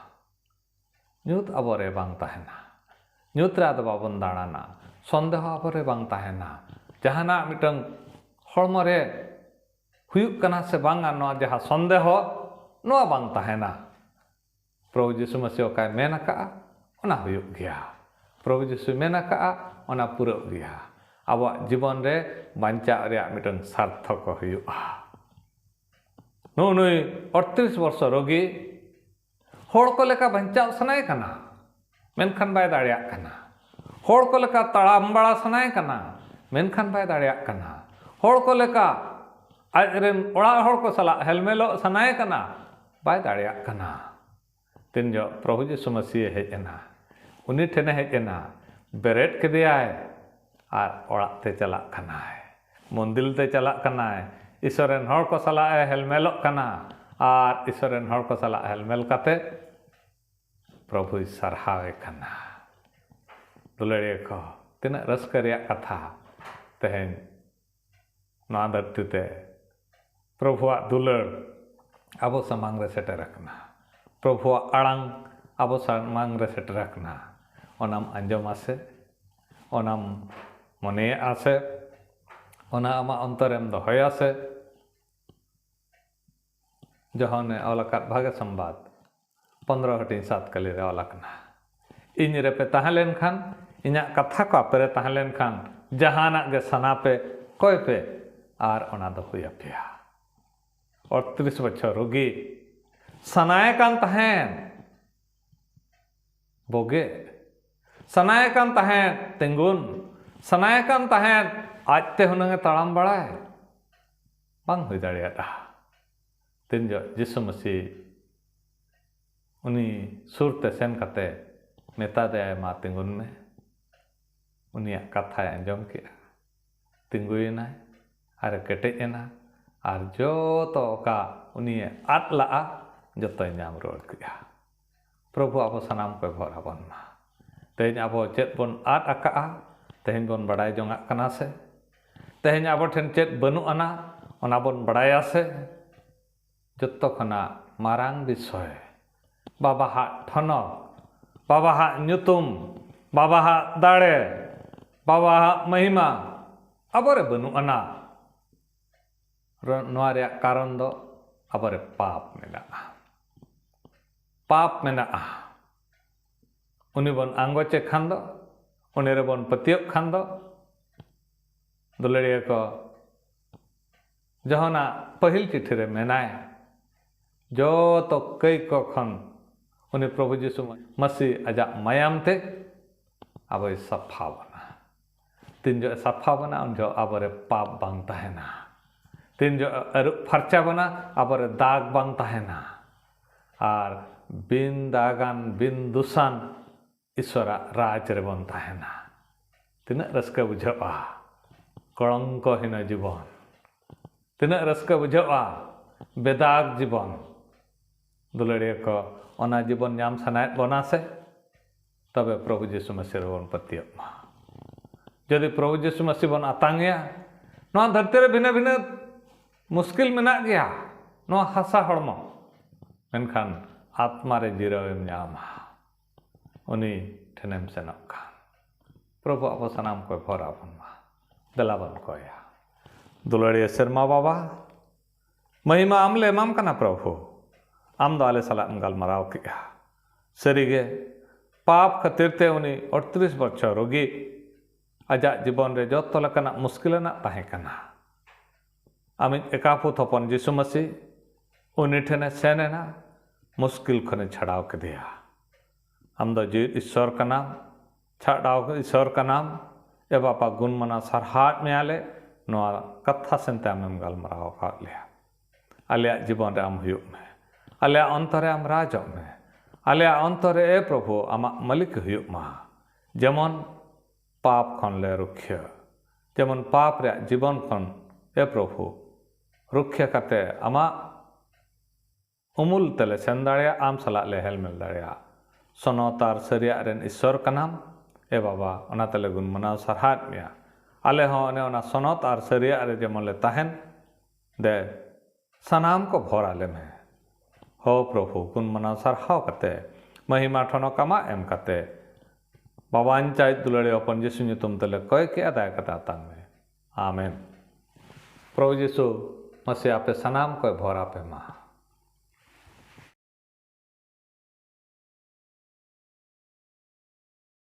ᱧᱩᱛ ᱟᱵᱚᱨᱮ ᱵᱟᱝ ᱛᱟᱦᱮᱱᱟ᱾ ᱧᱩᱛ ᱨᱮ ᱟᱫᱚ ᱵᱟᱵᱚᱱ ᱫᱟᱬᱟᱱᱟ᱾ ᱥᱚᱱᱫᱮᱦᱚ ᱟᱵᱚᱨᱮ ᱵᱟᱝ ᱛᱟᱦᱮᱱᱟ᱾ ᱡᱟᱦᱟᱱᱟᱜ ᱢᱤᱫᱴᱟᱝ ᱦᱚᱲᱢᱚ ᱨᱮ ᱦᱩᱭᱩᱜ ᱠᱟᱱᱟ ᱥᱮ ᱵᱟᱝᱟ, ᱱᱚᱣᱟ ᱡᱟᱦᱟᱸ ᱥᱚᱱᱫᱮᱦᱚ, ᱱᱚᱣᱟ ᱵᱟᱝ ᱛᱟᱦᱮᱱᱟ᱾ ᱯᱨᱚᱵᱷᱩ ᱡᱤᱥᱩ ᱢᱟᱹᱥᱤ ᱚᱠᱟᱭ ᱢᱮᱱ ᱟᱠᱟᱫᱼᱟ, ᱚᱱᱟ ᱦᱩᱭᱩᱜ ᱜᱮᱭᱟ᱾ ᱯᱨᱚᱵᱷᱩ ᱡᱤᱥᱩᱭ ᱢᱮᱱ ᱟᱠᱟᱫᱼᱟ, ᱚᱱᱟ ᱯᱩᱨᱟᱹᱜ ᱜᱮᱭᱟ᱾ ᱟᱵᱚᱣᱟᱜ ᱡᱤᱵᱚᱱ ᱨᱮ ᱵᱟᱧᱪᱟᱜ ᱨᱮᱭᱟᱜ ᱢᱤᱫᱴᱟᱝ ᱥᱟᱨᱛᱷᱚᱠ ᱦᱩᱭᱩᱜᱼᱟ᱾ ᱱᱩᱜᱼᱩ ᱱᱩᱭ ᱟᱴᱛᱨᱤᱥ ᱵᱚᱨᱥᱚ ᱨᱳᱜᱤ ᱦᱚᱲ ᱠᱚ ᱞᱮᱠᱟ ᱵᱟᱧᱪᱟᱣ ᱥᱟᱱᱟᱭᱮ ᱠᱟᱱᱟ, ᱢᱮᱱᱠᱷᱟᱱ ᱵᱟᱭ ᱫᱟᱲᱮᱭᱟᱜ ᱠᱟᱱᱟ᱾ ᱦᱚᱲ ᱠᱚ ᱞᱮᱠᱟ ᱛᱟᱲᱟᱢ ᱵᱟᱲᱟ ᱥᱟᱱᱟᱭᱮ ᱠᱟᱱᱟ, ᱢᱮᱱᱠᱷᱟᱱ ᱵᱟᱭ ᱫᱟᱲᱮᱭᱟᱜ ᱠᱟᱱᱟ᱾ ᱦᱚᱲ ᱠᱚ ᱞᱮᱠᱟ ᱟᱡ ᱨᱮᱱ ᱚᱲᱟᱜ ᱦᱚᱲ ᱠᱚ ᱥᱟᱞᱟᱜ ᱦᱮᱞᱢᱮᱞᱚᱜ ᱥᱟᱱᱟᱭᱮ ᱠᱟᱱᱟ, ᱵᱟᱭ ᱫᱟᱲᱮᱭᱟᱜ ᱠᱟᱱᱟ᱾ ᱛᱤᱱ ᱡᱚᱦᱚᱜ ᱯᱨᱚᱵᱷᱩ ᱡᱤᱥᱩ ᱢᱟᱹᱥᱤᱭᱮ ᱦᱮᱡ ᱮᱱᱟ, ᱩᱱᱤ ᱴᱷᱮᱱᱮ ᱦᱮᱡ ᱮᱱᱟ, ᱵᱮᱨᱮᱫ ᱠᱮᱫᱮᱭᱟᱭ ᱟᱨ ᱚᱲᱟᱜ ᱛᱮ ᱪᱟᱞᱟᱜ ᱠᱟᱱᱟᱭ, ᱢᱚᱱᱫᱤᱨ ᱛᱮ ᱪᱟᱞᱟᱜ ᱠᱟᱱᱟᱭ, ᱤᱥᱚᱨ ᱨᱮᱱ ᱦᱚᱲ ᱠᱚ ᱥᱟᱞᱟᱜ ᱮ ᱦᱮᱞᱢᱮᱞᱚᱜ ᱠᱟᱱᱟ ᱟᱨ ᱤᱥᱚᱨ ᱨᱮᱱ ᱦᱚᱲ ᱠᱚ ᱥᱟᱞᱟᱜ ᱦᱮᱞᱢᱮᱞ ᱠᱟᱛᱮ ᱯᱨᱚᱵᱷᱩᱭ ᱥᱟᱨᱦᱟᱣᱮ ᱠᱟᱱᱟ᱾ ᱫᱩᱞᱟᱹᱲᱤᱭᱟᱹ ᱠᱚ, ᱛᱤᱱᱟᱹᱜ ᱨᱟᱹᱥᱠᱟᱹ ᱨᱮᱭᱟᱜ ᱠᱟᱛᱷᱟ! ᱛᱮᱦᱮᱧ ᱱᱚᱣᱟ ᱫᱷᱟᱹᱨᱛᱤ ᱛᱮ ᱯᱨᱚᱵᱷᱩᱣᱟᱜ ᱫᱩᱞᱟᱹᱲ ᱟᱵᱚ ᱥᱟᱢᱟᱝ ᱨᱮ ᱥᱮᱴᱮᱨ ᱟᱠᱟᱱᱟ, ᱯᱨᱚᱵᱷᱩᱣᱟᱜ ᱟᱲᱟᱝ ᱟᱵᱚ ᱥᱟᱢᱟᱝ ᱨᱮ ᱥᱮᱴᱮᱨ ᱟᱠᱟᱱᱟ᱾ ᱚᱱᱟᱢ ᱟᱸᱡᱚᱢᱟ ᱥᱮ? ᱚᱱᱟᱢ ᱢᱚᱱᱮᱭᱟᱜᱼᱟ ᱥᱮ? ᱚᱱᱟ ᱟᱢᱟᱜ ᱚᱱᱛᱚᱨᱮᱢ ᱫᱚᱦᱚᱭᱟ ᱥᱮ? ᱡᱚᱦᱚᱱᱮ ᱚᱞ ᱟᱠᱟᱫ ᱵᱷᱟᱜᱮ ᱥᱚᱢᱵᱟᱫ ᱯᱚᱱᱫᱽᱨᱚ ᱦᱟᱹᱴᱤᱧ ᱥᱟᱛ ᱠᱟᱹᱞᱤ ᱨᱮ ᱚᱞ ᱟᱠᱟᱱᱟ, ᱤᱧ ᱨᱮᱯᱮ ᱛᱟᱦᱮᱸ ᱞᱮᱱᱠᱷᱟᱱ, ᱤᱧᱟᱹᱜ ᱠᱟᱛᱷᱟ ᱠᱚ ᱟᱯᱮ ᱨᱮ ᱛᱟᱦᱮᱸ ᱞᱮᱱᱠᱷᱟᱱ, ᱡᱟᱦᱟᱱᱟᱜ ᱜᱮ ᱥᱟᱱᱟ ᱯᱮ, ᱠᱚᱭ ᱯᱮ, ᱟᱨ ᱚᱱᱟ ᱫᱚ ᱦᱩᱭ ᱟᱯᱮᱭᱟ᱾ ᱟᱴᱛᱨᱤᱥ ᱵᱚᱪᱷᱚᱨ ᱨᱩᱜᱤ ᱥᱟᱱᱟᱭᱮ ᱠᱟᱱ ᱛᱟᱦᱮᱸᱱ, ᱵᱚᱜᱮ ᱥᱟᱱᱟᱭᱮ ᱠᱟᱱ ᱛᱟᱦᱮᱸᱫ, ᱛᱤᱸᱜᱩᱱ ᱥᱟᱱᱟᱭᱮ ᱠᱟᱱ ᱛᱟᱦᱮᱸᱫ, ᱟᱡᱛᱮ ᱦᱩᱱᱟᱹᱝ ᱮ ᱛᱟᱲᱟᱢ ᱵᱟᱲᱟᱭ᱾ ᱵᱟᱝ ᱦᱩᱭ ᱫᱟᱲᱮᱭᱟᱫᱼᱟ᱾ ᱛᱤᱱ ᱡᱚᱦᱚᱜ ᱡᱤᱥᱩ ᱢᱟᱹᱥᱤ ᱩᱱᱤ ᱥᱩᱨ ᱛᱮ ᱥᱮᱱ ᱠᱟᱛᱮ ᱢᱮᱛᱟ ᱫᱮᱭᱟᱭ, "ᱢᱟ ᱛᱤᱸᱜᱩᱱ ᱢᱮ", ᱩᱱᱤᱭᱟᱜ ᱠᱟᱛᱷᱟᱭ ᱟᱸᱡᱚᱢ ᱠᱮᱜᱼᱟ, ᱛᱤᱸᱜᱩᱭᱮᱱᱟᱭ ᱟᱨᱮ ᱠᱮᱴᱮᱡ ᱮᱱᱟ, ᱟᱨ ᱡᱚᱛᱚ ᱚᱠᱟ ᱩᱱᱤᱭᱮ ᱟᱫ ᱞᱟᱜᱼᱟ, ᱡᱚᱛᱚᱭ ᱧᱟᱢ ᱨᱩᱣᱟᱹᱲ ᱠᱮᱜᱼᱟ᱾ ᱯᱨᱚᱵᱷᱩ ᱟᱵᱚ ᱥᱟᱱᱟᱢ ᱠᱚᱭ ᱵᱷᱚᱨ ᱟᱵᱚᱱ ᱢᱟ᱾ ᱛᱮᱦᱮᱧ ᱟᱵᱚ ᱪᱮᱫ ᱵᱚᱱ ᱟᱫ ᱟᱠᱟᱜᱼᱟ, ᱛᱮᱦᱮᱧ ᱵᱚᱱ ᱵᱟᱰᱟᱭ ᱡᱚᱝᱟᱜ ᱠᱟᱱᱟ ᱥᱮ? ᱛᱮᱦᱮᱧ ᱟᱵᱚ ᱴᱷᱮᱱ ᱪᱮᱫ ᱵᱟᱹᱱᱩᱜ ᱟᱱᱟ, ᱚᱱᱟ ᱵᱚᱱ ᱵᱟᱰᱟᱭᱟ ᱥᱮ? ᱡᱚᱛᱚ ᱠᱷᱚᱱᱟᱜ ᱢᱟᱨᱟᱝ ᱵᱤᱥᱚᱭ, ᱵᱟᱵᱟᱦᱟᱜ ᱴᱷᱚᱱᱚᱠ, ᱵᱟᱵᱟᱦᱟᱜ ᱧᱩᱛᱩᱢ, ᱵᱟᱵᱟᱦᱟᱜ ᱫᱟᱲᱮ, ᱵᱟᱵᱟᱣᱟᱜ ᱢᱚᱦᱤᱢᱟ ᱟᱵᱚᱨᱮ ᱵᱟᱹᱱᱩᱜ ᱟᱱᱟ᱾ ᱱᱚᱣᱟ ᱨᱮᱭᱟᱜ ᱠᱟᱨᱚᱱ ᱫᱚ ᱟᱵᱚᱨᱮ ᱯᱟᱯ ᱢᱮᱱᱟᱜᱼᱟ᱾ ᱯᱟᱯ ᱢᱮᱱᱟᱜᱼᱟ᱾ ᱩᱱᱤ ᱵᱚᱱ ᱟᱸᱜᱚᱪᱮ ᱠᱷᱟᱱ ᱫᱚ, ᱩᱱᱤ ᱨᱮᱵᱚᱱ ᱯᱟᱹᱛᱭᱟᱹᱜ ᱠᱷᱟᱱ ᱫᱚ, ᱫᱩᱞᱟᱹᱲᱤᱭᱟᱹ ᱠᱚ, ᱡᱚᱦᱚᱱᱟᱜ ᱯᱟᱹᱦᱤᱞ ᱪᱤᱴᱷᱤ ᱨᱮ ᱢᱮᱱᱟᱭ, ᱡᱚᱛᱚ ᱠᱟᱹᱭ ᱠᱚ ᱠᱷᱚᱱ ᱩᱱᱤ ᱯᱨᱚᱵᱷᱩ ᱡᱤᱥᱩ ᱢᱟᱹᱥᱤ ᱟᱡᱟᱜ ᱢᱟᱭᱟᱢ ᱛᱮ ᱟᱵᱚᱭ ᱥᱟᱯᱷᱟ ᱵᱚᱱᱟ᱾ ᱛᱤᱱ ᱡᱚᱦᱚᱜ ᱮ ᱥᱟᱯᱷᱟ ᱵᱚᱱᱟ, ᱩᱱ ᱡᱚᱦᱚᱜ ᱟᱵᱚᱨᱮ ᱯᱟᱯ ᱵᱟᱝ ᱛᱟᱦᱮᱱᱟ᱾ ᱛᱤᱱ ᱡᱚᱦᱚᱜ ᱟᱹᱨᱩᱵ ᱯᱷᱟᱨᱪᱟ ᱵᱚᱱᱟ, ᱟᱵᱚᱨᱮ ᱫᱟᱜᱽ ᱵᱟᱝ ᱛᱟᱦᱮᱱᱟ᱾ ᱟᱨ ᱵᱤᱱ ᱫᱟᱜᱟᱱ, ᱵᱤᱱ ᱫᱩᱥᱟᱱ ᱤᱥᱚᱨᱟᱜ ᱨᱟᱡᱽ ᱨᱮᱵᱚᱱ ᱛᱟᱦᱮᱱᱟ᱾ ᱛᱤᱱᱟᱹᱜ ᱨᱟᱹᱥᱠᱟᱹ ᱵᱩᱡᱷᱟᱹᱜᱼᱟ ᱠᱚᱲᱚᱝᱠᱚ ᱦᱤᱱᱟᱹ ᱡᱤᱵᱚᱱ᱾ ᱛᱤᱱᱟᱹᱜ ᱨᱟᱹᱥᱠᱟᱹ ᱵᱩᱡᱷᱟᱹᱜᱼᱟ ᱵᱮᱫᱟᱜᱽ ᱡᱤᱵᱚᱱ᱾ ᱫᱩᱞᱟᱹᱲᱤᱭᱟᱹ ᱠᱚ, ᱚᱱᱟ ᱡᱤᱵᱚᱱ ᱧᱟᱢ ᱥᱟᱱᱟᱭᱮᱫ ᱵᱚᱱᱟ ᱥᱮ? ᱛᱚᱵᱮ ᱯᱨᱚᱵᱷᱩ ᱡᱤᱥᱩ ᱢᱟᱹᱥᱤ ᱨᱮᱵᱚᱱ ᱯᱟᱹᱛᱭᱟᱹᱜ ᱢᱟ᱾ ᱡᱩᱫᱤ ᱯᱨᱚᱵᱷᱩ ᱡᱤᱥᱩ ᱢᱟᱹᱥᱤ ᱵᱚᱱ ᱟᱛᱟᱝ ᱮᱭᱟ, ᱱᱚᱣᱟ ᱫᱷᱟᱹᱨᱛᱤ ᱨᱮ ᱵᱷᱤᱱᱟᱹ ᱵᱷᱤᱱᱟᱹ ᱢᱩᱥᱠᱤᱞ ᱢᱮᱱᱟᱜ ᱜᱮᱭᱟ, ᱱᱚᱣᱟ ᱦᱟᱥᱟ ᱦᱚᱲᱢᱚ, ᱢᱮᱱᱠᱷᱟᱱ ᱟᱛᱢᱟ ᱨᱮ ᱡᱤᱨᱟᱹᱣ ᱮᱢ ᱧᱟᱢᱟ᱾ ᱩᱱᱤ ᱴᱷᱮᱱᱮᱢ ᱥᱮᱱᱚᱜ ᱠᱷᱟᱱ ᱯᱨᱚᱵᱷᱩ ᱟᱵᱚ ᱥᱟᱱᱟᱢ ᱠᱚᱭ ᱵᱷᱚᱨ ᱟᱵᱚᱱ ᱢᱟ᱾ ᱫᱮᱞᱟ ᱵᱚᱱ ᱠᱚᱭᱟ᱾ ᱫᱩᱞᱟᱹᱲᱤᱭᱟᱹ ᱥᱮᱨᱢᱟ ᱵᱟᱵᱟ, ᱢᱚᱦᱤᱢᱟ ᱟᱢ ᱞᱮ ᱮᱢᱟᱢ ᱠᱟᱱᱟ ᱯᱨᱚᱵᱷᱩ᱾ ᱟᱢ ᱫᱚ ᱟᱞᱮ ᱥᱟᱞᱟᱜ ᱮᱢ ᱜᱟᱞᱢᱟᱨᱟᱣ ᱠᱮᱜᱼᱟ᱾ ᱥᱟᱹᱨᱤᱜᱮ, ᱯᱟᱯ ᱠᱷᱟᱹᱛᱤᱨ ᱛᱮ ᱩᱱᱤ ᱟᱴᱛᱨᱤᱥ ᱵᱚᱪᱷᱚᱨ ᱨᱳᱜᱤ ᱟᱡᱟᱜ ᱡᱤᱵᱚᱱ ᱨᱮ ᱡᱚᱛᱚ ᱞᱮᱠᱟᱱᱟᱜ ᱢᱩᱥᱠᱤᱞ ᱟᱱᱟᱜ ᱛᱟᱦᱮᱸ ᱠᱟᱱᱟ᱾ ᱟᱢᱤᱡ ᱮᱠᱟᱯᱩᱛ ᱦᱚᱯᱚᱱ ᱡᱤᱥᱩ ᱢᱟᱹᱥᱤ ᱩᱱᱤ ᱴᱷᱮᱱᱮ ᱥᱮᱱ ᱮᱱᱟ, ᱢᱩᱥᱠᱤᱞ ᱠᱷᱚᱱᱮ ᱪᱷᱟᱰᱟᱣ ᱠᱮᱫᱮᱭᱟ᱾ ᱟᱢ ᱫᱚ ᱡᱤᱣᱤᱫ ᱤᱥᱥᱚᱨ ᱠᱟᱱᱟᱢ, ᱪᱷᱟᱰᱟᱣ ᱤᱥᱥᱚᱨ ᱠᱟᱱᱟᱢ᱾ ᱮ ᱵᱟᱵᱟ, ᱜᱩᱱ ᱢᱟᱱᱟᱣ ᱥᱟᱨᱦᱟᱣᱮᱫ ᱢᱮᱭᱟᱞᱮ, ᱱᱚᱣᱟ ᱠᱟᱛᱷᱟ ᱥᱮᱱᱛᱮ ᱟᱢᱮᱢ ᱜᱟᱞᱢᱟᱨᱟᱣ ᱟᱠᱟᱫ ᱞᱮᱭᱟ᱾ ᱟᱞᱮᱭᱟᱜ ᱡᱤᱵᱚᱱ ᱨᱮ ᱟᱢ ᱦᱩᱭᱩᱜ ᱢᱮ, ᱟᱞᱮᱭᱟᱜ ᱚᱱᱛᱚᱨ ᱨᱮ ᱟᱢ ᱨᱟᱡᱚᱜ ᱢᱮ, ᱟᱞᱮᱭᱟᱜ ᱚᱱᱛᱚᱨ ᱨᱮ, ᱮ ᱯᱨᱚᱵᱷᱩ, ᱟᱢᱟᱜ ᱢᱟᱹᱞᱤᱠ ᱦᱩᱭᱩᱜ ᱢᱟ᱾ ᱡᱮᱢᱚᱱ ᱯᱟᱯ ᱠᱷᱚᱱ ᱞᱮ ᱨᱩᱠᱷᱤᱭᱟᱹ, ᱡᱮᱢᱚᱱ ᱯᱟᱯ ᱨᱮᱭᱟᱜ ᱡᱤᱵᱚᱱ ᱠᱷᱚᱱ, ᱮ ᱯᱨᱚᱵᱷᱩ, ᱨᱩᱠᱷᱤᱭᱟᱹ ᱠᱟᱛᱮ ᱟᱢᱟᱜ ᱩᱢᱩᱞ ᱛᱮᱞᱮ ᱥᱮᱱ ᱫᱟᱲᱮᱭᱟᱜ, ᱟᱢ ᱥᱟᱞᱟᱜ ᱞᱮ ᱦᱮᱞᱢᱮᱞ ᱫᱟᱲᱮᱭᱟᱜ᱾ ᱥᱚᱱᱚᱛ ᱟᱨ ᱥᱟᱹᱨᱤᱭᱟᱜ ᱨᱮᱱ ᱤᱥᱥᱚᱨ ᱠᱟᱱᱟᱢ, ᱮ ᱵᱟᱵᱟ, ᱚᱱᱟ ᱛᱮᱞᱮ ᱜᱩᱱ ᱢᱟᱱᱟᱣ ᱥᱟᱨᱦᱟᱣᱮᱫ ᱢᱮᱭᱟ᱾ ᱟᱞᱮ ᱦᱚᱸ ᱚᱱᱮ ᱚᱱᱟ ᱥᱚᱱᱚᱛ ᱟᱨ ᱥᱟᱹᱨᱤᱭᱟᱜ ᱨᱮ ᱡᱮᱢᱚᱱ ᱞᱮ ᱛᱟᱦᱮᱱ, ᱫᱮ, ᱥᱟᱱᱟᱢ ᱠᱚ ᱵᱷᱚᱨ ᱟᱞᱮ ᱢᱮ᱾ ᱦᱳ ᱯᱨᱚᱵᱷᱩ, ᱜᱩᱱ ᱢᱟᱱᱟᱣ ᱥᱟᱨᱦᱟᱣ ᱠᱟᱛᱮ, ᱢᱚᱦᱤᱢᱟ ᱴᱷᱚᱱᱚᱠ ᱟᱢᱟᱜ ᱮᱢ ᱠᱟᱛᱮ, ᱵᱟᱵᱟᱧ ᱪᱟᱭ ᱫᱩᱞᱟᱹᱲᱤ ᱦᱚᱯᱚᱱ ᱡᱤᱥᱩ ᱧᱩᱛᱩᱢ ᱛᱮᱞᱮ ᱠᱚᱭ ᱠᱮᱜᱼᱟ, ᱫᱟᱭᱟ ᱠᱟᱛᱮ ᱟᱛᱟᱝ ᱢᱮ᱾ ᱟᱢᱮᱱ᱾ ᱯᱨᱚᱵᱷᱩ ᱡᱤᱥᱩ ᱢᱟᱥᱮ ᱟᱯᱮ ᱥᱟᱱᱟᱢ ᱠᱚᱭ ᱵᱷᱚᱨ ᱟᱯᱮ ᱢᱟ᱾